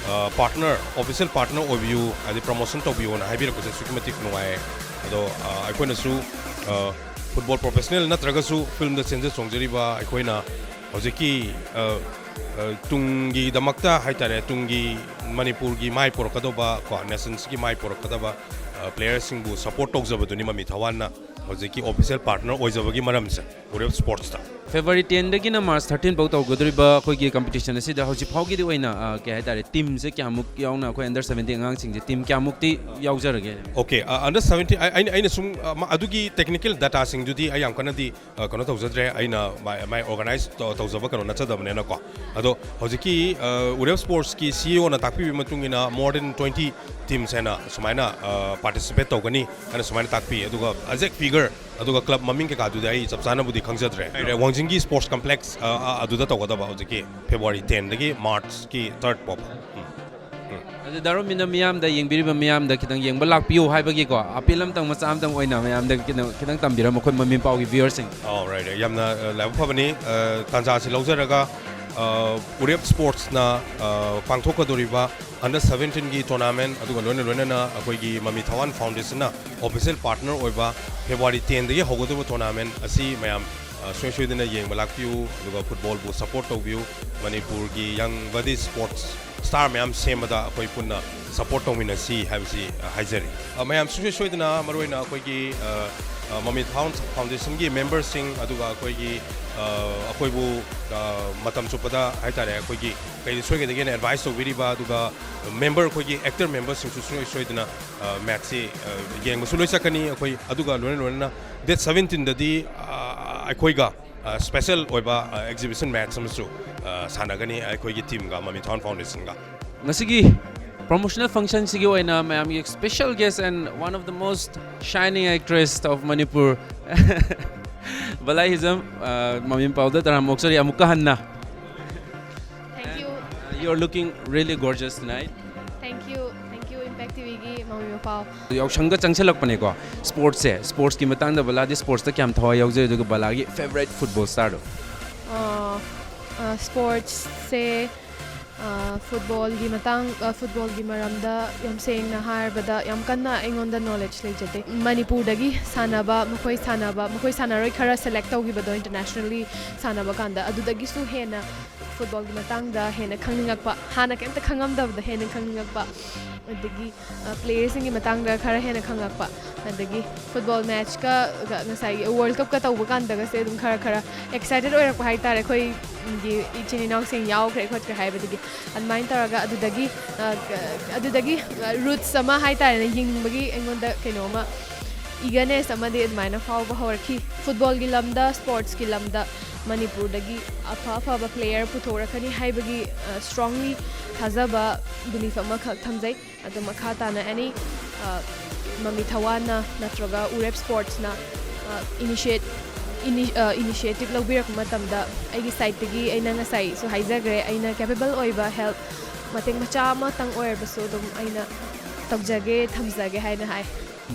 ꯄꯥꯔꯠꯅꯔ, ꯑꯣꯐꯤꯁꯤꯌꯦꯜ ꯄꯥꯔꯠꯅꯔ ꯑꯣꯏꯕꯤꯌꯨ, ꯍꯥꯏꯗꯤ ꯄ꯭ꯔꯃꯣꯁꯟ ꯇꯧꯕꯤꯌꯨꯅ ꯍꯥꯏꯕꯤꯔꯛꯄꯁꯦ ꯑꯁꯨꯛꯀꯤ ꯃꯇꯤꯛ ꯅꯨꯡꯉꯥꯏ꯫ ꯑꯗꯣ ꯑ, ꯑꯩꯈꯣꯏꯅꯁꯨ ꯑ, ꯐꯨꯠꯕꯣꯜ ꯄ꯭ꯔꯣꯐꯦꯁꯅꯦꯜ ꯅꯠꯇ꯭ꯔꯒꯁꯨ ꯐꯤꯜꯝꯗ ꯆꯦꯟꯖ ꯆꯣꯡꯖꯔꯤꯕ ꯑꯩꯈꯣꯏꯅ ꯍꯧꯖꯤꯛꯀꯤ ꯑ, ꯑ, ꯇꯨꯡꯒꯤꯗꯃꯛꯇ ꯍꯥꯏꯇꯥꯔꯦ, ꯇꯨꯡꯒꯤ ꯃꯅꯤꯄꯨꯔꯒꯤ ꯃꯥꯏ ꯄꯨꯔꯛꯀꯗꯧꯕ ꯀꯣ, ꯅꯦꯁꯟꯁꯤꯒꯤ ꯃꯥꯏ ꯄꯨꯔꯛꯀꯗꯕ ꯑ, ꯄ꯭ꯂꯦꯌꯔꯁꯤꯡꯕꯨ ꯁꯄꯣꯔꯠ ꯇꯧꯖꯕꯗꯨꯅꯤ ꯃꯃꯤ ꯊꯋꯥꯟꯅ ꯍꯧꯖꯤꯛꯀꯤ ꯑꯣꯐꯤꯁꯤꯌꯦꯜ ꯄꯥꯔꯠꯅꯔ ꯑꯣꯏꯖꯕꯒꯤ ꯃꯔꯝꯁꯦ ꯎꯔꯦꯞ ꯁ꯭ꯄꯣꯔꯠꯁꯇ꯫ ꯐꯦꯕ꯭ꯔꯨꯋꯥꯔꯤ ꯇꯦꯟꯗꯒꯤꯅ ꯃꯥꯔꯆ ꯊꯥꯔꯇꯤꯟ ꯐꯥꯎ ꯇꯧꯒꯗꯧꯔꯤꯕ ꯑꯩꯈꯣꯏꯒꯤ ꯀꯝꯄꯤꯇꯤꯁꯟ ꯑꯁꯤꯗ ꯍꯧꯖꯤꯛ ꯐꯥꯎꯒꯤꯗꯤ ꯑꯣꯏꯅ ꯑ, ꯀꯩ ꯍꯥꯏꯇꯥꯔꯦ, ꯇꯤꯝꯁꯦ ꯀꯌꯥꯃꯨꯛ ꯌꯥꯎꯅ ꯑꯩꯈꯣꯏ ꯑꯟꯗꯔ ꯁꯕꯦꯟꯇꯤꯟ ꯑꯉꯥꯡꯁꯤꯡꯁꯦ ꯇꯤꯝ ꯀꯌꯥꯃꯨꯛꯇꯤ ꯌꯥꯎꯖꯔꯒꯦ? ꯑꯣꯀꯦ, ꯑꯟꯗꯔ ꯁꯕꯦꯟꯇꯤꯟ ꯑꯩꯅ ꯑꯩꯅ ꯁꯨꯝ ꯑ, ꯃ- ꯑꯗꯨꯒꯤ ꯇꯦꯛꯅꯤꯀꯦꯜ ꯗꯇꯥꯁꯤꯡꯗꯨꯗꯤ ꯑꯩ ꯌꯥꯝ ꯀꯟꯅꯗꯤ ꯑ, ꯀꯩꯅꯣ ꯇꯧꯖꯗ꯭ꯔꯦ꯫ ꯑꯩꯅ ꯃꯥꯏ ꯃꯥꯏ ꯑꯣꯔꯒꯅꯥꯏꯁ ꯇꯧ- ꯇꯧꯖꯕ ꯀꯩꯅꯣ ꯅꯠꯆꯗꯕꯅꯤꯅꯀꯣ꯫ ꯑꯗꯣ ꯍꯧꯖꯤꯛꯀꯤ ꯑ, ꯎꯔꯦꯞ ꯁ꯭ꯄꯣꯔꯠꯁꯀꯤ ꯁꯤ ꯏ ꯑꯣꯅ ꯇꯥꯛꯄꯤꯕꯒꯤ ꯃꯇꯨꯡ ꯏꯟꯅ more than twenty teams ꯍꯦꯟꯅ ꯁꯨꯃꯥꯏꯅ ꯄꯥꯔꯇꯤꯁꯤꯄꯦꯠ ꯇꯧꯒꯅꯤ ꯍꯥꯏꯅ ꯁꯨꯃꯥꯏꯅ ꯇꯥꯛꯄꯤ꯫ ꯑꯗꯨꯒ ꯑꯦꯛꯖꯦꯛ ꯐꯤꯒꯔ ꯑꯗꯨꯒ ꯀ꯭ꯂꯕ ꯃꯃꯤꯡ ꯀꯩꯀꯥꯗꯨꯗꯤ ꯑꯩ ꯆꯞ ꯆꯥꯅꯕꯨꯗꯤ ꯈꯪꯖꯗ꯭ꯔꯦ꯫ ꯋꯥꯡꯖꯤꯡꯒꯤ ꯁ꯭ꯄꯣꯔꯠꯁ ꯀꯝꯄ꯭ꯂꯦꯛꯁ ꯑ, ꯑ, ꯑꯗꯨꯗ ꯇꯧꯒꯗꯕ ꯍꯧꯖꯤꯛꯀꯤ ꯐꯦꯕ꯭ꯔꯨꯋꯥꯔꯤ ꯇꯦꯟꯗꯒꯤ ꯃꯥꯔꯆꯀꯤ ꯊꯥꯔꯠ ꯐꯥꯎꯕ꯫ ꯎꯝ꯫ ꯑꯗꯨ ꯗꯥ ꯔꯣꯃꯤꯅ ꯃꯤꯌꯥꯝꯗ, ꯌꯦꯡꯕꯤꯔꯤꯕ ꯃꯤꯌꯥꯝꯗ ꯈꯤꯇꯪ ꯌꯦꯡꯕ ꯂꯥꯛꯄꯤꯌꯨ ꯍꯥꯏꯕꯒꯤꯀꯣ ꯑꯄꯤꯜ ꯑꯝꯇꯪ, ꯃꯆꯥ ꯑꯝꯇꯪ ꯑꯣꯏꯅ ꯃꯌꯥꯝꯗ ꯈꯤꯇꯪ ꯈꯤꯇꯪ ꯇꯝꯕꯤꯔꯝꯃꯨ, ꯑꯩꯈꯣꯏ ꯃꯃꯤ ꯄꯥꯎꯒꯤ ꯚ꯭ꯌꯨꯋꯔꯁꯤꯡ꯫ ꯑꯣ, ꯔꯥꯏꯠ, ꯔꯥꯏꯠ꯫ ꯌꯥꯝꯅ ꯑ, ꯂꯥꯏꯕꯛ ꯐꯕꯅꯤ꯫ ꯑ, ꯇꯥꯟꯖꯥꯁꯤ ꯂꯧꯖꯔꯒ ꯑ, ꯎꯔꯦꯞ ꯁ꯭ꯄꯣꯔꯠꯁꯅ ꯑ, ꯄꯥꯡꯊꯣꯛꯀꯗꯧꯔꯤꯕ ꯑꯟꯗꯔ ꯁꯕꯦꯟꯇꯤꯟꯒꯤ ꯇꯣꯔꯅꯥꯃꯦꯟ, ꯑꯗꯨꯒ ꯂꯣꯏꯅ ꯂꯣꯏꯅꯅ ꯑꯩꯈꯣꯏꯒꯤ ꯃꯃꯤ ꯊꯋꯥꯟ ꯐꯥꯎꯟꯗꯦꯁꯟꯅ ꯑꯣꯐꯤꯁꯤꯌꯦꯜ ꯄꯥꯔꯠꯅꯔ ꯑꯣꯏꯕ ꯐꯦꯕ꯭ꯔꯨꯋꯥꯔꯤ ꯇꯦꯟꯗꯒꯤ ꯍꯧꯒꯗꯧꯕ ꯇꯣꯔꯅꯥꯃꯦꯟ ꯑꯁꯤ ꯃꯌꯥꯝ ꯑ, ꯁꯨꯡꯁꯣꯏ ꯁꯣꯏꯗꯅ ꯌꯦꯡꯕ ꯂꯥꯛꯄꯤꯌꯨ꯫ ꯑꯗꯨꯒ ꯐꯨꯠꯕꯣꯜꯕꯨ ꯁꯄꯣꯔꯠ ꯇꯧꯕꯤꯌꯨ꯫ ꯃꯅꯤꯄꯨꯔꯒꯤ ꯌꯪ ꯕꯗꯤ ꯁ꯭ꯄꯣꯔꯠꯁ ꯁ꯭ꯇꯥꯔ ꯃꯌꯥꯝ ꯁꯦꯝꯕꯗ ꯑꯩꯈꯣꯏ ꯄꯨꯟꯅ ꯁꯄꯣꯔꯠ ꯇꯧꯃꯤꯟꯅꯁꯤ ꯍꯥꯏꯕꯁꯤ ꯑ, ꯍꯥꯏꯖꯔꯤ꯫ ꯑ, ꯃꯌꯥꯝ ꯁꯨꯡꯁꯣꯏ ꯁꯣꯏꯗꯅ, ꯃꯔꯨꯑꯣꯏꯅ ꯑꯩꯈꯣꯏꯒꯤ ꯑ, ꯑ, ꯃꯃꯤ ꯊꯋꯥꯟ ꯐꯥꯎꯟꯗꯦꯁꯟꯒꯤ ꯃꯦꯝꯕꯔꯁꯤꯡ, ꯑꯗꯨꯒ ꯑꯩꯈꯣꯏꯒꯤ ꯑ, ꯑꯩꯈꯣꯏꯕꯨ ꯑ, ꯃꯇꯝ ꯆꯨꯞꯄꯗ ꯍꯥꯏꯇꯥꯔꯦ, ꯑꯩꯈꯣꯏꯒꯤ ꯀꯩꯗ ꯁꯣꯏꯒꯗꯒꯦꯅ ꯑꯦꯗꯚꯥꯏꯁ ꯇꯧꯕꯤꯔꯤꯕ, ꯑꯗꯨꯒ ꯃꯦꯝꯕꯔ, ꯑꯩꯈꯣꯏꯒꯤ ꯑꯦꯛꯇꯔ ꯃꯦꯝꯕꯔꯁꯤꯡꯁꯨ ꯁꯨꯡꯁꯣꯏ ꯁꯣꯏꯗꯅ ꯑ, ꯃꯦꯠꯁꯁꯤ ꯑ, ꯌꯦꯡꯕꯁꯨ ꯂꯣꯏ ꯆꯠꯀꯅꯤ ꯑꯩꯈꯣꯏ꯫ ꯑꯗꯨꯒ ꯂꯣꯏꯅ ꯂꯣꯏꯅꯅ ꯗꯦꯠ ꯁꯕꯦꯟꯇꯤꯟꯗꯗꯤ ꯑ, ꯑꯩꯈꯣꯏꯒ ꯁ꯭ꯄꯦꯁꯦꯜ ꯑꯣꯏꯕ ꯑꯦꯛꯖꯤꯕꯤꯁꯟ ꯃꯦꯠꯁ ꯑꯃꯁꯨ ꯑ, ꯁꯥꯟꯅꯒꯅꯤ ꯑꯩꯈꯣꯏꯒꯤ ꯇꯤꯝꯒ, ꯃꯃꯤ ꯊꯋꯥꯟ ꯐꯥꯎꯟꯗꯦꯁꯟꯒ꯫ ꯉꯁꯤꯒꯤ ꯄ꯭ꯔꯣꯃꯣꯁꯅꯦꯜ ꯐꯪꯁꯟꯁꯤꯒꯤ ꯑꯣꯏꯅ ꯃꯌꯥꯝꯒꯤ special guest and one of the most shining actress of Manipur, ꯕꯂꯥꯏ ꯍꯤꯖꯝ, ꯑ, ꯃꯃꯤ ꯄꯥꯎꯗ ꯇꯔꯥꯝ ꯑꯣꯛꯆꯔꯤ ꯑꯃꯨꯛꯀ ꯍꯟꯅ꯫ Thank you. Uh, you're looking really gorgeous tonight. Thank you. Thank you, Impact ꯇꯤꯚꯤꯒꯤ ꯃꯃꯤ ꯄꯥꯎ꯫ ꯌꯥꯎꯁꯪꯒ ꯆꯪꯁꯤꯜꯂꯛꯄꯅꯦꯀꯣ, ꯁ꯭ꯄꯣꯔꯠꯁꯁꯦ, ꯁ꯭ꯄꯣꯔꯠꯁꯀꯤ ꯃꯇꯥꯡꯗ ꯕꯂꯥꯗꯤ ꯁ꯭ꯄꯣꯔꯠꯁꯇ ꯀꯌꯥꯝ ꯊꯋꯥꯏ ꯌꯥꯎꯖꯩ, ꯑꯗꯨꯒ ꯕꯂꯥꯒꯤ ꯐꯦꯕꯣꯔꯥꯏꯠ ꯐꯨꯠꯕꯣꯜ ꯁ꯭ꯇꯥꯔꯗꯣ? ꯑ, ꯑ, ꯁ꯭ꯄꯣꯔꯠꯁꯁꯦ, ꯑ, ꯐꯨꯠꯕꯣꯜꯒꯤ ꯃꯇꯥꯡ, ꯑ, ꯐꯨꯠꯕꯣꯜꯒꯤ ꯃꯔꯝꯗ ꯌꯥꯝ ꯁꯦꯡꯅ ꯍꯥꯏꯔꯕꯗ ꯌꯥꯝ ꯀꯟꯅ ꯑꯩꯉꯣꯟꯗ ꯅꯣꯂꯦꯖ ꯂꯩꯖꯗꯦ꯫ ꯃꯅꯤꯄꯨꯔꯗꯒꯤ ꯁꯥꯟꯅꯕ, ꯃꯈꯣꯏ ꯁꯥꯟꯅꯕ, ꯃꯈꯣꯏ ꯁꯥꯟꯅꯔꯣꯏ ꯈꯔ ꯁꯦꯂꯦꯛ ꯇꯧꯈꯤꯕꯗꯣ ꯏꯟꯇꯔꯅꯦꯁꯅꯦꯜꯂꯤ ꯁꯥꯟꯅꯕ ꯀꯥꯟꯗ, ꯑꯗꯨꯗꯒꯤꯁꯨ ꯍꯦꯟꯅ ꯐꯨꯠꯕꯣꯜꯒꯤ ꯃꯇꯥꯡꯗ ꯍꯦꯟꯅ ꯈꯪꯅꯤꯡꯉꯛꯄ, ꯍꯥꯟꯅ ꯀꯩꯝꯇ ꯈꯪꯉꯝꯗꯕꯗ ꯍꯦꯟꯅ ꯈꯪꯅꯤꯡꯉꯛꯄ, ꯑꯗꯒꯤ, ꯑ, ꯄ꯭ꯂꯦꯌꯔꯁꯤꯡꯒꯤ ꯃꯇꯥꯡꯗ ꯈꯔ ꯍꯦꯟꯅ ꯈꯪꯉꯛꯄ, ꯑꯗꯒꯤ ꯐꯨꯠꯕꯣꯜ ꯃꯦꯠꯆꯀ ꯉꯁꯥꯏꯒꯤ ꯋꯥꯔꯜ ꯀꯞꯀ ꯇꯧꯕ ꯀꯥꯟꯗꯒꯁꯦ ꯑꯗꯨꯝ ꯈꯔ ꯈꯔ ꯑꯦꯛꯁꯥꯏꯇꯦꯠ ꯑꯣꯏꯔꯛꯄ ꯍꯥꯏꯇꯥꯔꯦ꯫ ꯑꯩꯈꯣꯏꯒꯤ ꯏꯆꯤꯟ ꯏꯅꯥꯎꯁꯤꯡ ꯌꯥꯎꯈ꯭ꯔꯦ ꯈꯣꯠꯈ꯭ꯔꯦ ꯍꯥꯏꯕꯗꯒꯤ, ꯑꯗꯨꯃꯥꯏꯅ ꯇꯧꯔꯒ ꯑꯗꯨꯗꯒꯤ, ꯑ, ꯑꯗꯨꯗꯒꯤ ꯔꯨꯠꯁ ꯑꯃ ꯍꯥꯏꯇꯥꯔꯦꯅꯦ, ꯌꯦꯡꯅꯤꯡꯕꯒꯤ ꯑꯩꯉꯣꯟꯗ ꯀꯩꯅꯣꯝꯃ ꯏꯒꯔꯅꯦꯁ ꯑꯃꯗꯤ ꯑꯗꯨꯃꯥꯏꯅ ꯐꯥꯎꯕ ꯍꯧꯔꯛꯈꯤ꯫ ꯐꯨꯠꯕꯣꯜꯒꯤ ꯂꯝꯗ, ꯁ꯭ꯄꯣꯔꯠꯁꯀꯤ ꯂꯝꯗ ꯃꯅꯤꯄꯨꯔꯗꯒꯤ ꯑꯐ ꯑꯐꯕ ꯄ꯭ꯂꯦꯌꯔ ꯄꯨꯊꯣꯔꯛꯀꯅꯤ ꯍꯥꯏꯕꯒꯤ ꯁ꯭ꯇ꯭ꯔꯣꯡꯂꯤ ꯊꯥꯖꯕ, ꯕꯤꯂꯤꯐ ꯑꯃꯈꯛ ꯊꯝꯖꯩ꯫ ꯑꯗꯣ ꯃꯈꯥ ꯇꯥꯅ ꯑꯦꯅꯤ ꯃꯃꯤ ꯊꯋꯥꯟꯅ ꯅꯠꯇ꯭ꯔꯒ ꯎꯔꯦꯞ ꯁ꯭ꯄꯣꯔꯠꯁꯅ ꯏꯅꯤꯁꯤꯌꯦꯠ ꯏꯅꯤꯁꯤꯌꯦꯇꯤꯞ ꯂꯧꯕꯤꯔꯛꯄ ꯃꯇꯝꯗ, ꯑꯩꯒꯤ ꯁꯥꯏꯠꯇꯒꯤ ꯑꯩꯅ ꯉꯁꯥꯏꯁꯨ ꯍꯥꯏꯖꯈ꯭ꯔꯦ, ꯑꯩꯅ ꯀꯦꯄꯦꯕꯜ ꯑꯣꯏꯕ ꯍꯦꯜꯞ, ꯃꯇꯦꯡ ꯃꯆꯥ ꯑꯃꯇꯪ ꯑꯣꯏꯔꯕꯁꯨ ꯑꯗꯨꯝ ꯑꯩꯅ ꯇꯧꯖꯒꯦ, ꯊꯝꯖꯒꯦ ꯍꯥꯏꯅ ꯍꯥꯏ꯫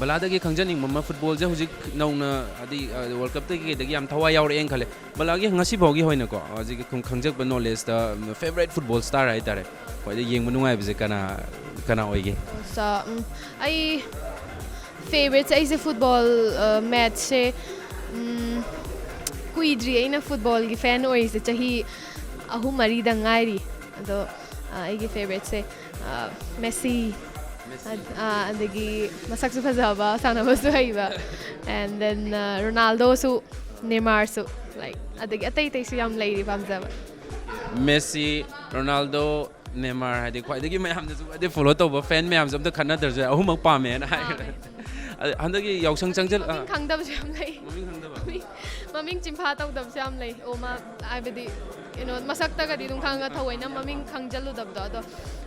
ꯕꯂꯥꯗꯒꯤ ꯈꯪꯖꯅꯤꯡꯕ ꯑꯃ, ꯐꯨꯠꯕꯣꯜꯁꯦ ꯍꯧꯖꯤꯛ ꯅꯧꯅ, ꯍꯥꯏꯗꯤ, ꯑ, ꯋꯥꯔꯜ ꯀꯞꯇꯒꯤ ꯀꯩꯗꯒꯤ ꯌꯥꯝ ꯊꯋꯥꯏ ꯌꯥꯎꯔꯛꯑꯦꯅ ꯈꯜꯂꯦ꯫ ꯕꯂꯥꯒꯤ ꯉꯁꯤ ꯐꯥꯎꯒꯤ ꯑꯣꯏꯅꯀꯣ, ꯍꯧꯖꯤꯛꯀꯤ ꯈꯪ-, ꯈꯪꯖꯕ ꯅꯣꯂꯦꯖꯇ, ꯎꯝ, ꯐꯦꯕꯣꯔꯥꯏꯠ ꯐꯨꯠꯕꯣꯜ ꯁ꯭ꯇꯥꯔ ꯍꯥꯏꯇꯥꯔꯦ, ꯈ꯭ꯋꯥꯏꯗꯒꯤ ꯌꯦꯡꯕ ꯅꯨꯡꯉꯥꯏꯕꯁꯦ ꯀꯅꯥ, ꯀꯅꯥ ꯑꯣꯏꯒꯦ? ꯑꯁ, ꯎꯝ, ꯑꯩ ꯐꯦꯕꯣꯔꯥꯏꯠꯁꯦ, ꯑꯩꯁꯦ ꯐꯨꯠꯕꯣꯜ, ꯑ, ꯃꯦꯠꯆꯁꯦ, ꯎꯝ, ꯀꯨꯏꯗ꯭ꯔꯤ ꯑꯩꯅ ꯐꯨꯠꯕꯣꯜꯒꯤ ꯐꯦꯟ ꯑꯣꯏꯔꯤꯁꯦ, ꯆꯍꯤ ꯑꯍꯨꯝ ꯃꯔꯤꯗ ꯉꯥꯏꯔꯤ꯫ ꯑꯗꯣ, ꯑ, ꯑꯩꯒꯤ ꯐꯦꯕꯣꯔꯥꯏꯠꯁꯦ, ꯑ, ꯃꯦꯁꯤ, ꯑ, ꯑ, ꯑꯗꯒꯤ ꯃꯁꯛꯁꯨ ꯐꯖꯕ, ꯁꯥꯟꯅꯕꯁꯨ ꯍꯩꯕ, and then, ꯑ, ꯔꯣꯅꯥꯜꯗꯣꯁꯨ, ꯅꯦꯃꯥꯔꯁꯨ, ꯂꯥꯏꯛ, ꯑꯗꯒꯤ ꯑꯇꯩ ꯑꯇꯩꯁꯨ ꯌꯥꯝ ꯂꯩꯔꯤ ꯄꯥꯝꯖꯕ꯫ ꯃꯦꯁꯤ, ꯔꯣꯅꯥꯜꯗꯣ, ꯅꯦꯃꯥꯔ, ꯍꯥꯏꯗꯤ ꯈ꯭ꯋꯥꯏꯗꯒꯤ ꯃꯌꯥꯝꯅꯁꯨ ꯈ꯭ꯋꯥꯏꯗꯩ ꯐꯣꯂꯣ ꯇꯧꯕ ꯐꯦꯟ ꯃꯌꯥꯝꯁꯨ ꯑꯝꯇ ꯈꯠꯅꯗ꯭ꯔꯁꯨ ꯌꯥꯏ, ꯑꯍꯨꯝꯃꯛ ꯄꯥꯝꯃꯦꯅ ꯍꯥꯏꯈ꯭ꯔꯦ꯫ ꯄꯥꯝꯃꯦ꯫ ꯑ, ꯍꯟꯗꯛꯀꯤ ꯌꯥꯎꯁꯪ ꯆꯪꯁꯤꯜ-, ꯑ, ꯃꯃꯤꯡ ꯈꯪꯗꯕꯁꯨ ꯌꯥꯝ ꯂꯩ꯫ ꯃꯃꯤꯡ ꯈꯪꯗꯕ? ꯃꯃꯤꯡ, ꯃꯃꯤꯡ ꯆꯤꯟꯐꯥ ꯇꯧꯗꯕꯁꯨ ꯌꯥꯝ ꯂꯩ꯫ ꯑꯣ, ꯃꯥ, ꯍꯥꯏꯕꯗꯤ, ꯀꯩꯅꯣ, ꯃꯁꯛꯇꯒꯗꯤ ꯑꯗꯨꯝ ꯈꯪꯉꯒ ꯊꯑꯣꯏꯅ ꯃꯃꯤꯡ ꯈꯪꯖꯜꯂꯨꯗꯕꯗꯣ, ꯑꯗꯣ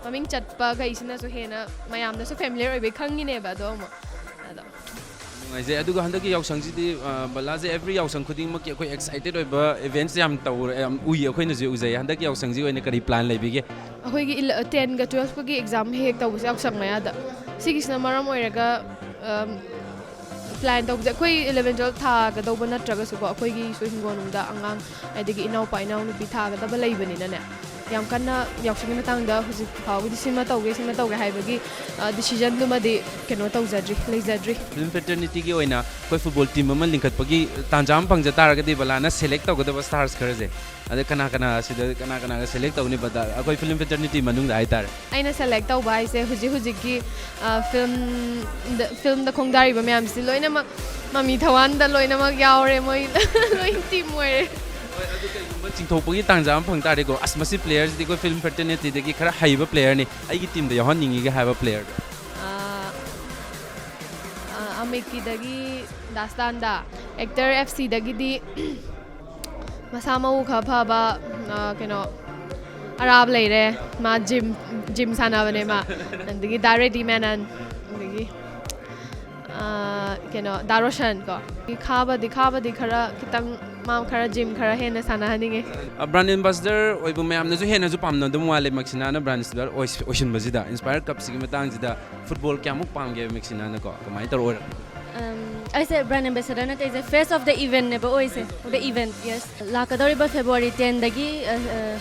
ꯃꯃꯤꯡ ꯆꯠꯄꯈꯩꯁꯤꯅꯁꯨ ꯍꯦꯟꯅ ꯃꯌꯥꯝꯅꯁꯨ ꯐꯦꯃꯤꯂꯤꯌꯔ ꯑꯣꯏꯕꯩ ꯈꯪꯉꯤꯅꯦꯕ꯫ ꯑꯗꯣ ꯑꯃꯨꯛ ꯑꯗꯣ ꯅꯨꯡꯉꯥꯏꯖꯩ꯫ ꯑꯗꯨꯒ ꯍꯟꯗꯛꯀꯤ ꯌꯥꯎꯁꯪꯁꯤꯗꯤ, ꯑ, ꯕꯂꯥꯁꯦ ꯑꯦꯕ꯭ꯔꯤ ꯌꯥꯎꯁꯪ ꯈꯨꯗꯤꯡꯃꯛꯀꯤ ꯑꯩꯈꯣꯏ ꯑꯦꯛꯁꯥꯏꯇꯦꯠ ꯑꯣꯏꯕ ꯏꯚꯦꯟꯠꯁ ꯌꯥꯝ ꯇꯧꯔꯦ, ꯌꯥꯝ ꯎꯏ, ꯑꯩꯈꯣꯏꯅꯁꯨ ꯎꯖꯩ꯫ ꯍꯟꯗꯛꯀꯤ ꯌꯥꯎꯁꯪꯁꯤ ꯑꯣꯏꯅ ꯀꯔꯤ ꯄ꯭ꯂꯥꯟ ꯂꯩꯕꯤꯒꯦ? ꯑꯩꯈꯣꯏꯒꯤ ꯏꯂ-, ꯇꯦꯟꯒ ꯇꯨꯋꯦꯜꯐꯀꯒꯤ ꯑꯦꯛꯖꯥꯝ ꯍꯦꯛ ꯍꯦꯛ ꯇꯧꯕꯁꯦ ꯌꯥꯎꯁꯪ ꯃꯌꯥꯗ꯫ ꯁꯤꯒꯤꯁꯤꯅ ꯃꯔꯝ ꯑꯣꯏꯔꯒ ꯄ꯭ꯂꯥꯟ ꯇꯧꯕꯁꯦ, ꯑꯩꯈꯣꯏ ꯏꯂꯚꯦꯟ ꯇꯨꯋꯦꯜꯞ ꯊꯥꯒꯗꯧꯕ ꯅꯠꯇ꯭ꯔꯒꯁꯨꯀꯣ, ꯑꯩꯈꯣꯏꯒꯤꯁꯨ ꯍꯤꯡꯒꯣꯜꯅꯨꯡꯗ ꯑꯉꯥꯡ, ꯑꯗꯒꯤ ꯏꯅꯥꯎꯄꯥ ꯏꯅꯥꯎꯅꯨꯄꯤ ꯊꯥꯒꯗꯕ ꯂꯩꯕꯅꯤꯅꯅꯦ, ꯌꯥꯝ ꯀꯟꯅ ꯌꯥꯎꯁꯪꯒꯤ ꯃꯇꯥꯡꯗ ꯍꯧꯖꯤꯛ ꯐꯥꯎꯕꯗꯤ ꯁꯤꯃ ꯇꯧꯒꯦ, ꯁꯤꯃ ꯇꯧꯒꯦ ꯍꯥꯏꯕꯒꯤ ꯗꯤꯁꯤꯖꯟꯗꯨꯃꯗꯤ ꯀꯩꯅꯣ ꯇꯧꯖꯗ꯭ꯔꯤ, ꯂꯩꯖꯗ꯭ꯔꯤ꯫ ꯐꯤꯂꯝ ꯐ꯭ꯔꯦꯇꯔꯅꯤꯇꯤꯒꯤ ꯑꯣꯏꯅ ꯑꯩꯈꯣꯏ ꯐꯨꯠꯕꯣꯜ ꯇꯤꯝ ꯑꯃ ꯂꯤꯡꯈꯠꯄꯒꯤ ꯇꯥꯟꯖꯥ ꯑꯃ ꯐꯪꯖ ꯇꯥꯔꯒꯗꯤ ꯕꯂꯥꯅ ꯁꯦꯂꯦꯛ ꯇꯧꯒꯗꯕ ꯁ꯭ꯇꯥꯔꯁ ꯈꯔꯁꯦ, ꯑꯗ ꯀꯅꯥ ꯀꯅꯥ ꯁꯤꯗ ꯀꯅꯥ ꯀꯅꯥꯒ ꯁꯦꯂꯦꯛ ꯇꯧꯅꯤ ꯕꯗ ꯑꯩꯈꯣꯏ ꯐꯤꯂꯝ ꯐ꯭ꯔꯦꯇꯔꯅꯤꯇꯤ ꯃꯅꯨꯡꯗ ꯍꯥꯏꯇꯥꯔꯦ? ꯑꯩꯅ ꯁꯦꯂꯦꯛ ꯇꯧꯕ ꯍꯥꯏꯁꯦ ꯍꯧꯖꯤꯛ ꯍꯧꯖꯤꯛꯀꯤ ꯐꯤꯂꯝꯗ ꯐꯤꯂꯝꯗ ꯈꯣꯡꯗꯥꯔꯤꯕ ꯃꯌꯥꯝꯁꯤ ꯂꯣꯏꯅꯃꯛ ꯃꯃꯤ ꯊꯋꯥꯟꯗ ꯂꯣꯏꯅꯃꯛ ꯌꯥꯎꯔꯦ, ꯃꯣꯏ ꯂꯣꯏ ꯇꯤꯝ ꯑꯣꯏꯔꯦ꯫ ꯍꯣꯏ, ꯑꯗꯨ ꯀꯩꯒꯨꯝꯕ ꯆꯤꯡꯊꯣꯛꯄꯒꯤ ꯇꯥꯟꯖꯥ ꯑꯃ ꯐꯪ ꯇꯥꯔꯗꯤꯀꯣ, ꯑꯁ, ꯃꯁꯤ ꯄ꯭ꯂꯦꯌꯔꯁꯤꯗꯤ ꯑꯩꯈꯣꯏ ꯐꯤꯂꯝ ꯐ꯭ꯔꯦꯇꯔꯅꯤꯇꯤꯗꯒꯤ ꯈꯔ ꯍꯩꯕ ꯄ꯭ꯂꯦꯌꯔꯅꯤ, ꯑꯩꯒꯤ ꯇꯤꯝꯗ ꯌꯥꯎꯍꯟꯅꯤꯡꯉꯤꯒ ꯍꯥꯏꯕ ꯄ꯭ꯂꯦꯌꯔꯗꯣ? ꯑꯃꯤꯠꯀꯤꯗꯒꯤ ꯗꯥꯁꯇꯥꯟꯗ, ꯑꯦꯛꯇꯔ ꯑꯦꯐ ꯁꯤꯗꯒꯤꯗꯤ ꯃꯁꯥ ꯃꯎ ꯈꯔ ꯐꯕ, ꯀꯩꯅꯣ, ꯑꯔꯥꯕ ꯂꯩꯔꯦ, ꯃꯥ ꯖꯤꯝ ꯖꯤꯝ ꯁꯥꯟꯅꯕꯅꯦ ꯃꯥ꯫ ꯑꯗꯒꯤ ꯗꯥ ꯔꯦꯗꯤ ꯃꯦꯅꯟ, ꯑꯗꯒꯤ ꯀꯩꯅꯣ, ꯗꯥ ꯔꯣꯁꯟ ꯀꯣ꯫ ꯈꯥꯕꯗꯤ ꯈꯥꯕꯗꯤ ꯈꯔ ꯈꯤꯇꯪ, ꯃꯥ ꯈꯔ ꯖꯤꯝ ꯈꯔ ꯍꯦꯟꯅ ꯁꯥꯟꯅꯍꯟꯅꯤꯡꯉꯦ꯫ ꯕ꯭ꯔꯥꯟ ꯑꯦꯝꯕꯦꯁꯦꯗꯔ ꯑꯣꯏꯕ ꯃꯌꯥꯝꯅꯁꯨ ꯍꯦꯟꯅꯁꯨ ꯄꯥꯝꯅꯗꯧ ꯃꯥꯜꯂꯦ, ꯃꯦꯛꯁꯤꯅꯥꯅ ꯕ꯭ꯔꯥꯟ ꯑꯦꯝꯕꯦꯁꯦꯗꯔ ꯑꯣꯏꯁꯤꯟꯕꯁꯤꯗ꯫ ꯏꯟꯁꯄꯥꯌꯔ ꯀꯞꯁꯤꯒꯤ ꯃꯇꯥꯡꯁꯤꯗ ꯐꯨꯠꯕꯣꯜ ꯀꯌꯥꯃꯨꯛ ꯄꯥꯝꯒꯦ ꯃꯦꯛꯁꯤꯅꯥꯅꯀꯣ? ꯀꯃꯥꯏꯅ ꯇꯧꯔ ꯑꯣꯏꯔꯛꯄ? ꯑꯩꯁꯦ ꯕ꯭ꯔꯥꯟ ꯑꯦꯝꯕꯦꯁꯦꯗꯔ ꯅꯠꯇꯦ, ꯑꯩꯁꯦ ꯐꯦꯁ ꯑꯣꯐ ꯗ ꯏꯚꯦꯟꯅꯦꯕ ꯑꯣꯏꯁꯦ꯫ The event, yes. ꯂꯥꯛꯀꯗꯧꯔꯤꯕ ꯐꯦꯕ꯭ꯔꯨꯋꯥꯔꯤ ꯇꯦꯟꯗꯒꯤ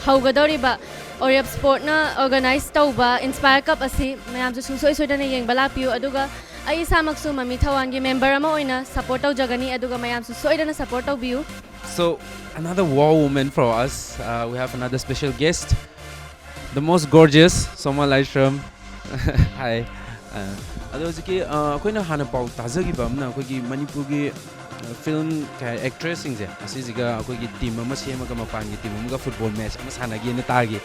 ꯍꯧꯒꯗꯧꯔꯤꯕ ꯑꯣꯔꯦꯞ ꯁ꯭ꯄꯣꯔꯠꯅ ꯑꯣꯔꯒꯅꯥꯏꯖ ꯇꯧꯕ ꯏꯟꯁꯄꯥꯌꯔ ꯀꯞ ꯑꯁꯤ ꯃꯌꯥꯝꯁꯨ ꯁꯨꯡꯁꯣꯏ ꯁꯣꯏꯗꯅ ꯌꯦꯡꯕ ꯂꯥꯛꯄꯤꯌꯨ꯫ ꯑꯗꯨꯒ ꯑꯩ ꯏꯁꯥꯃꯛꯁꯨ ꯃꯃꯤ ꯊꯋꯥꯟꯒꯤ ꯃꯦꯝꯕꯔ ꯑꯃ ꯑꯣꯏꯅ ꯁꯄꯣꯔꯠ ꯇꯧꯖꯒꯅꯤ, ꯑꯗꯨꯒ ꯃꯌꯥꯝꯁꯨ ꯁꯣꯏꯗꯅ ꯁꯄꯣꯔꯠ ꯇꯧꯕꯤꯌꯨ꯫ So, another wow moment for us. Uh, we have another special guest. The most gorgeous, Soma Laishram. Hi. Uh, ꯑꯗꯣ ꯍꯧꯖꯤꯛꯀꯤ, uh, ꯑꯩꯈꯣꯏꯅ ꯍꯥꯟꯅ ꯄꯥꯎ ꯇꯥꯖꯈꯤꯕ ꯑꯃꯅ, ꯑꯩꯈꯣꯏꯒꯤ ꯃꯅꯤꯄꯨꯔꯒꯤ ꯐꯤꯂꯝ ꯑꯦꯛꯇ꯭ꯔꯦꯁꯁꯤꯡꯁꯦ ꯑꯁꯤꯁꯤꯒ ꯑꯩꯈꯣꯏꯒꯤ ꯇꯤꯝ ꯑꯃ ꯁꯦꯝꯃꯒ, ꯃꯄꯥꯟꯒꯤ ꯇꯤꯝ ꯑꯃꯒ ꯐꯨꯠꯕꯣꯜ ꯃꯦꯠꯆ ꯑꯃ ꯁꯥꯟꯅꯒꯦꯅ ꯇꯥꯈꯤ꯫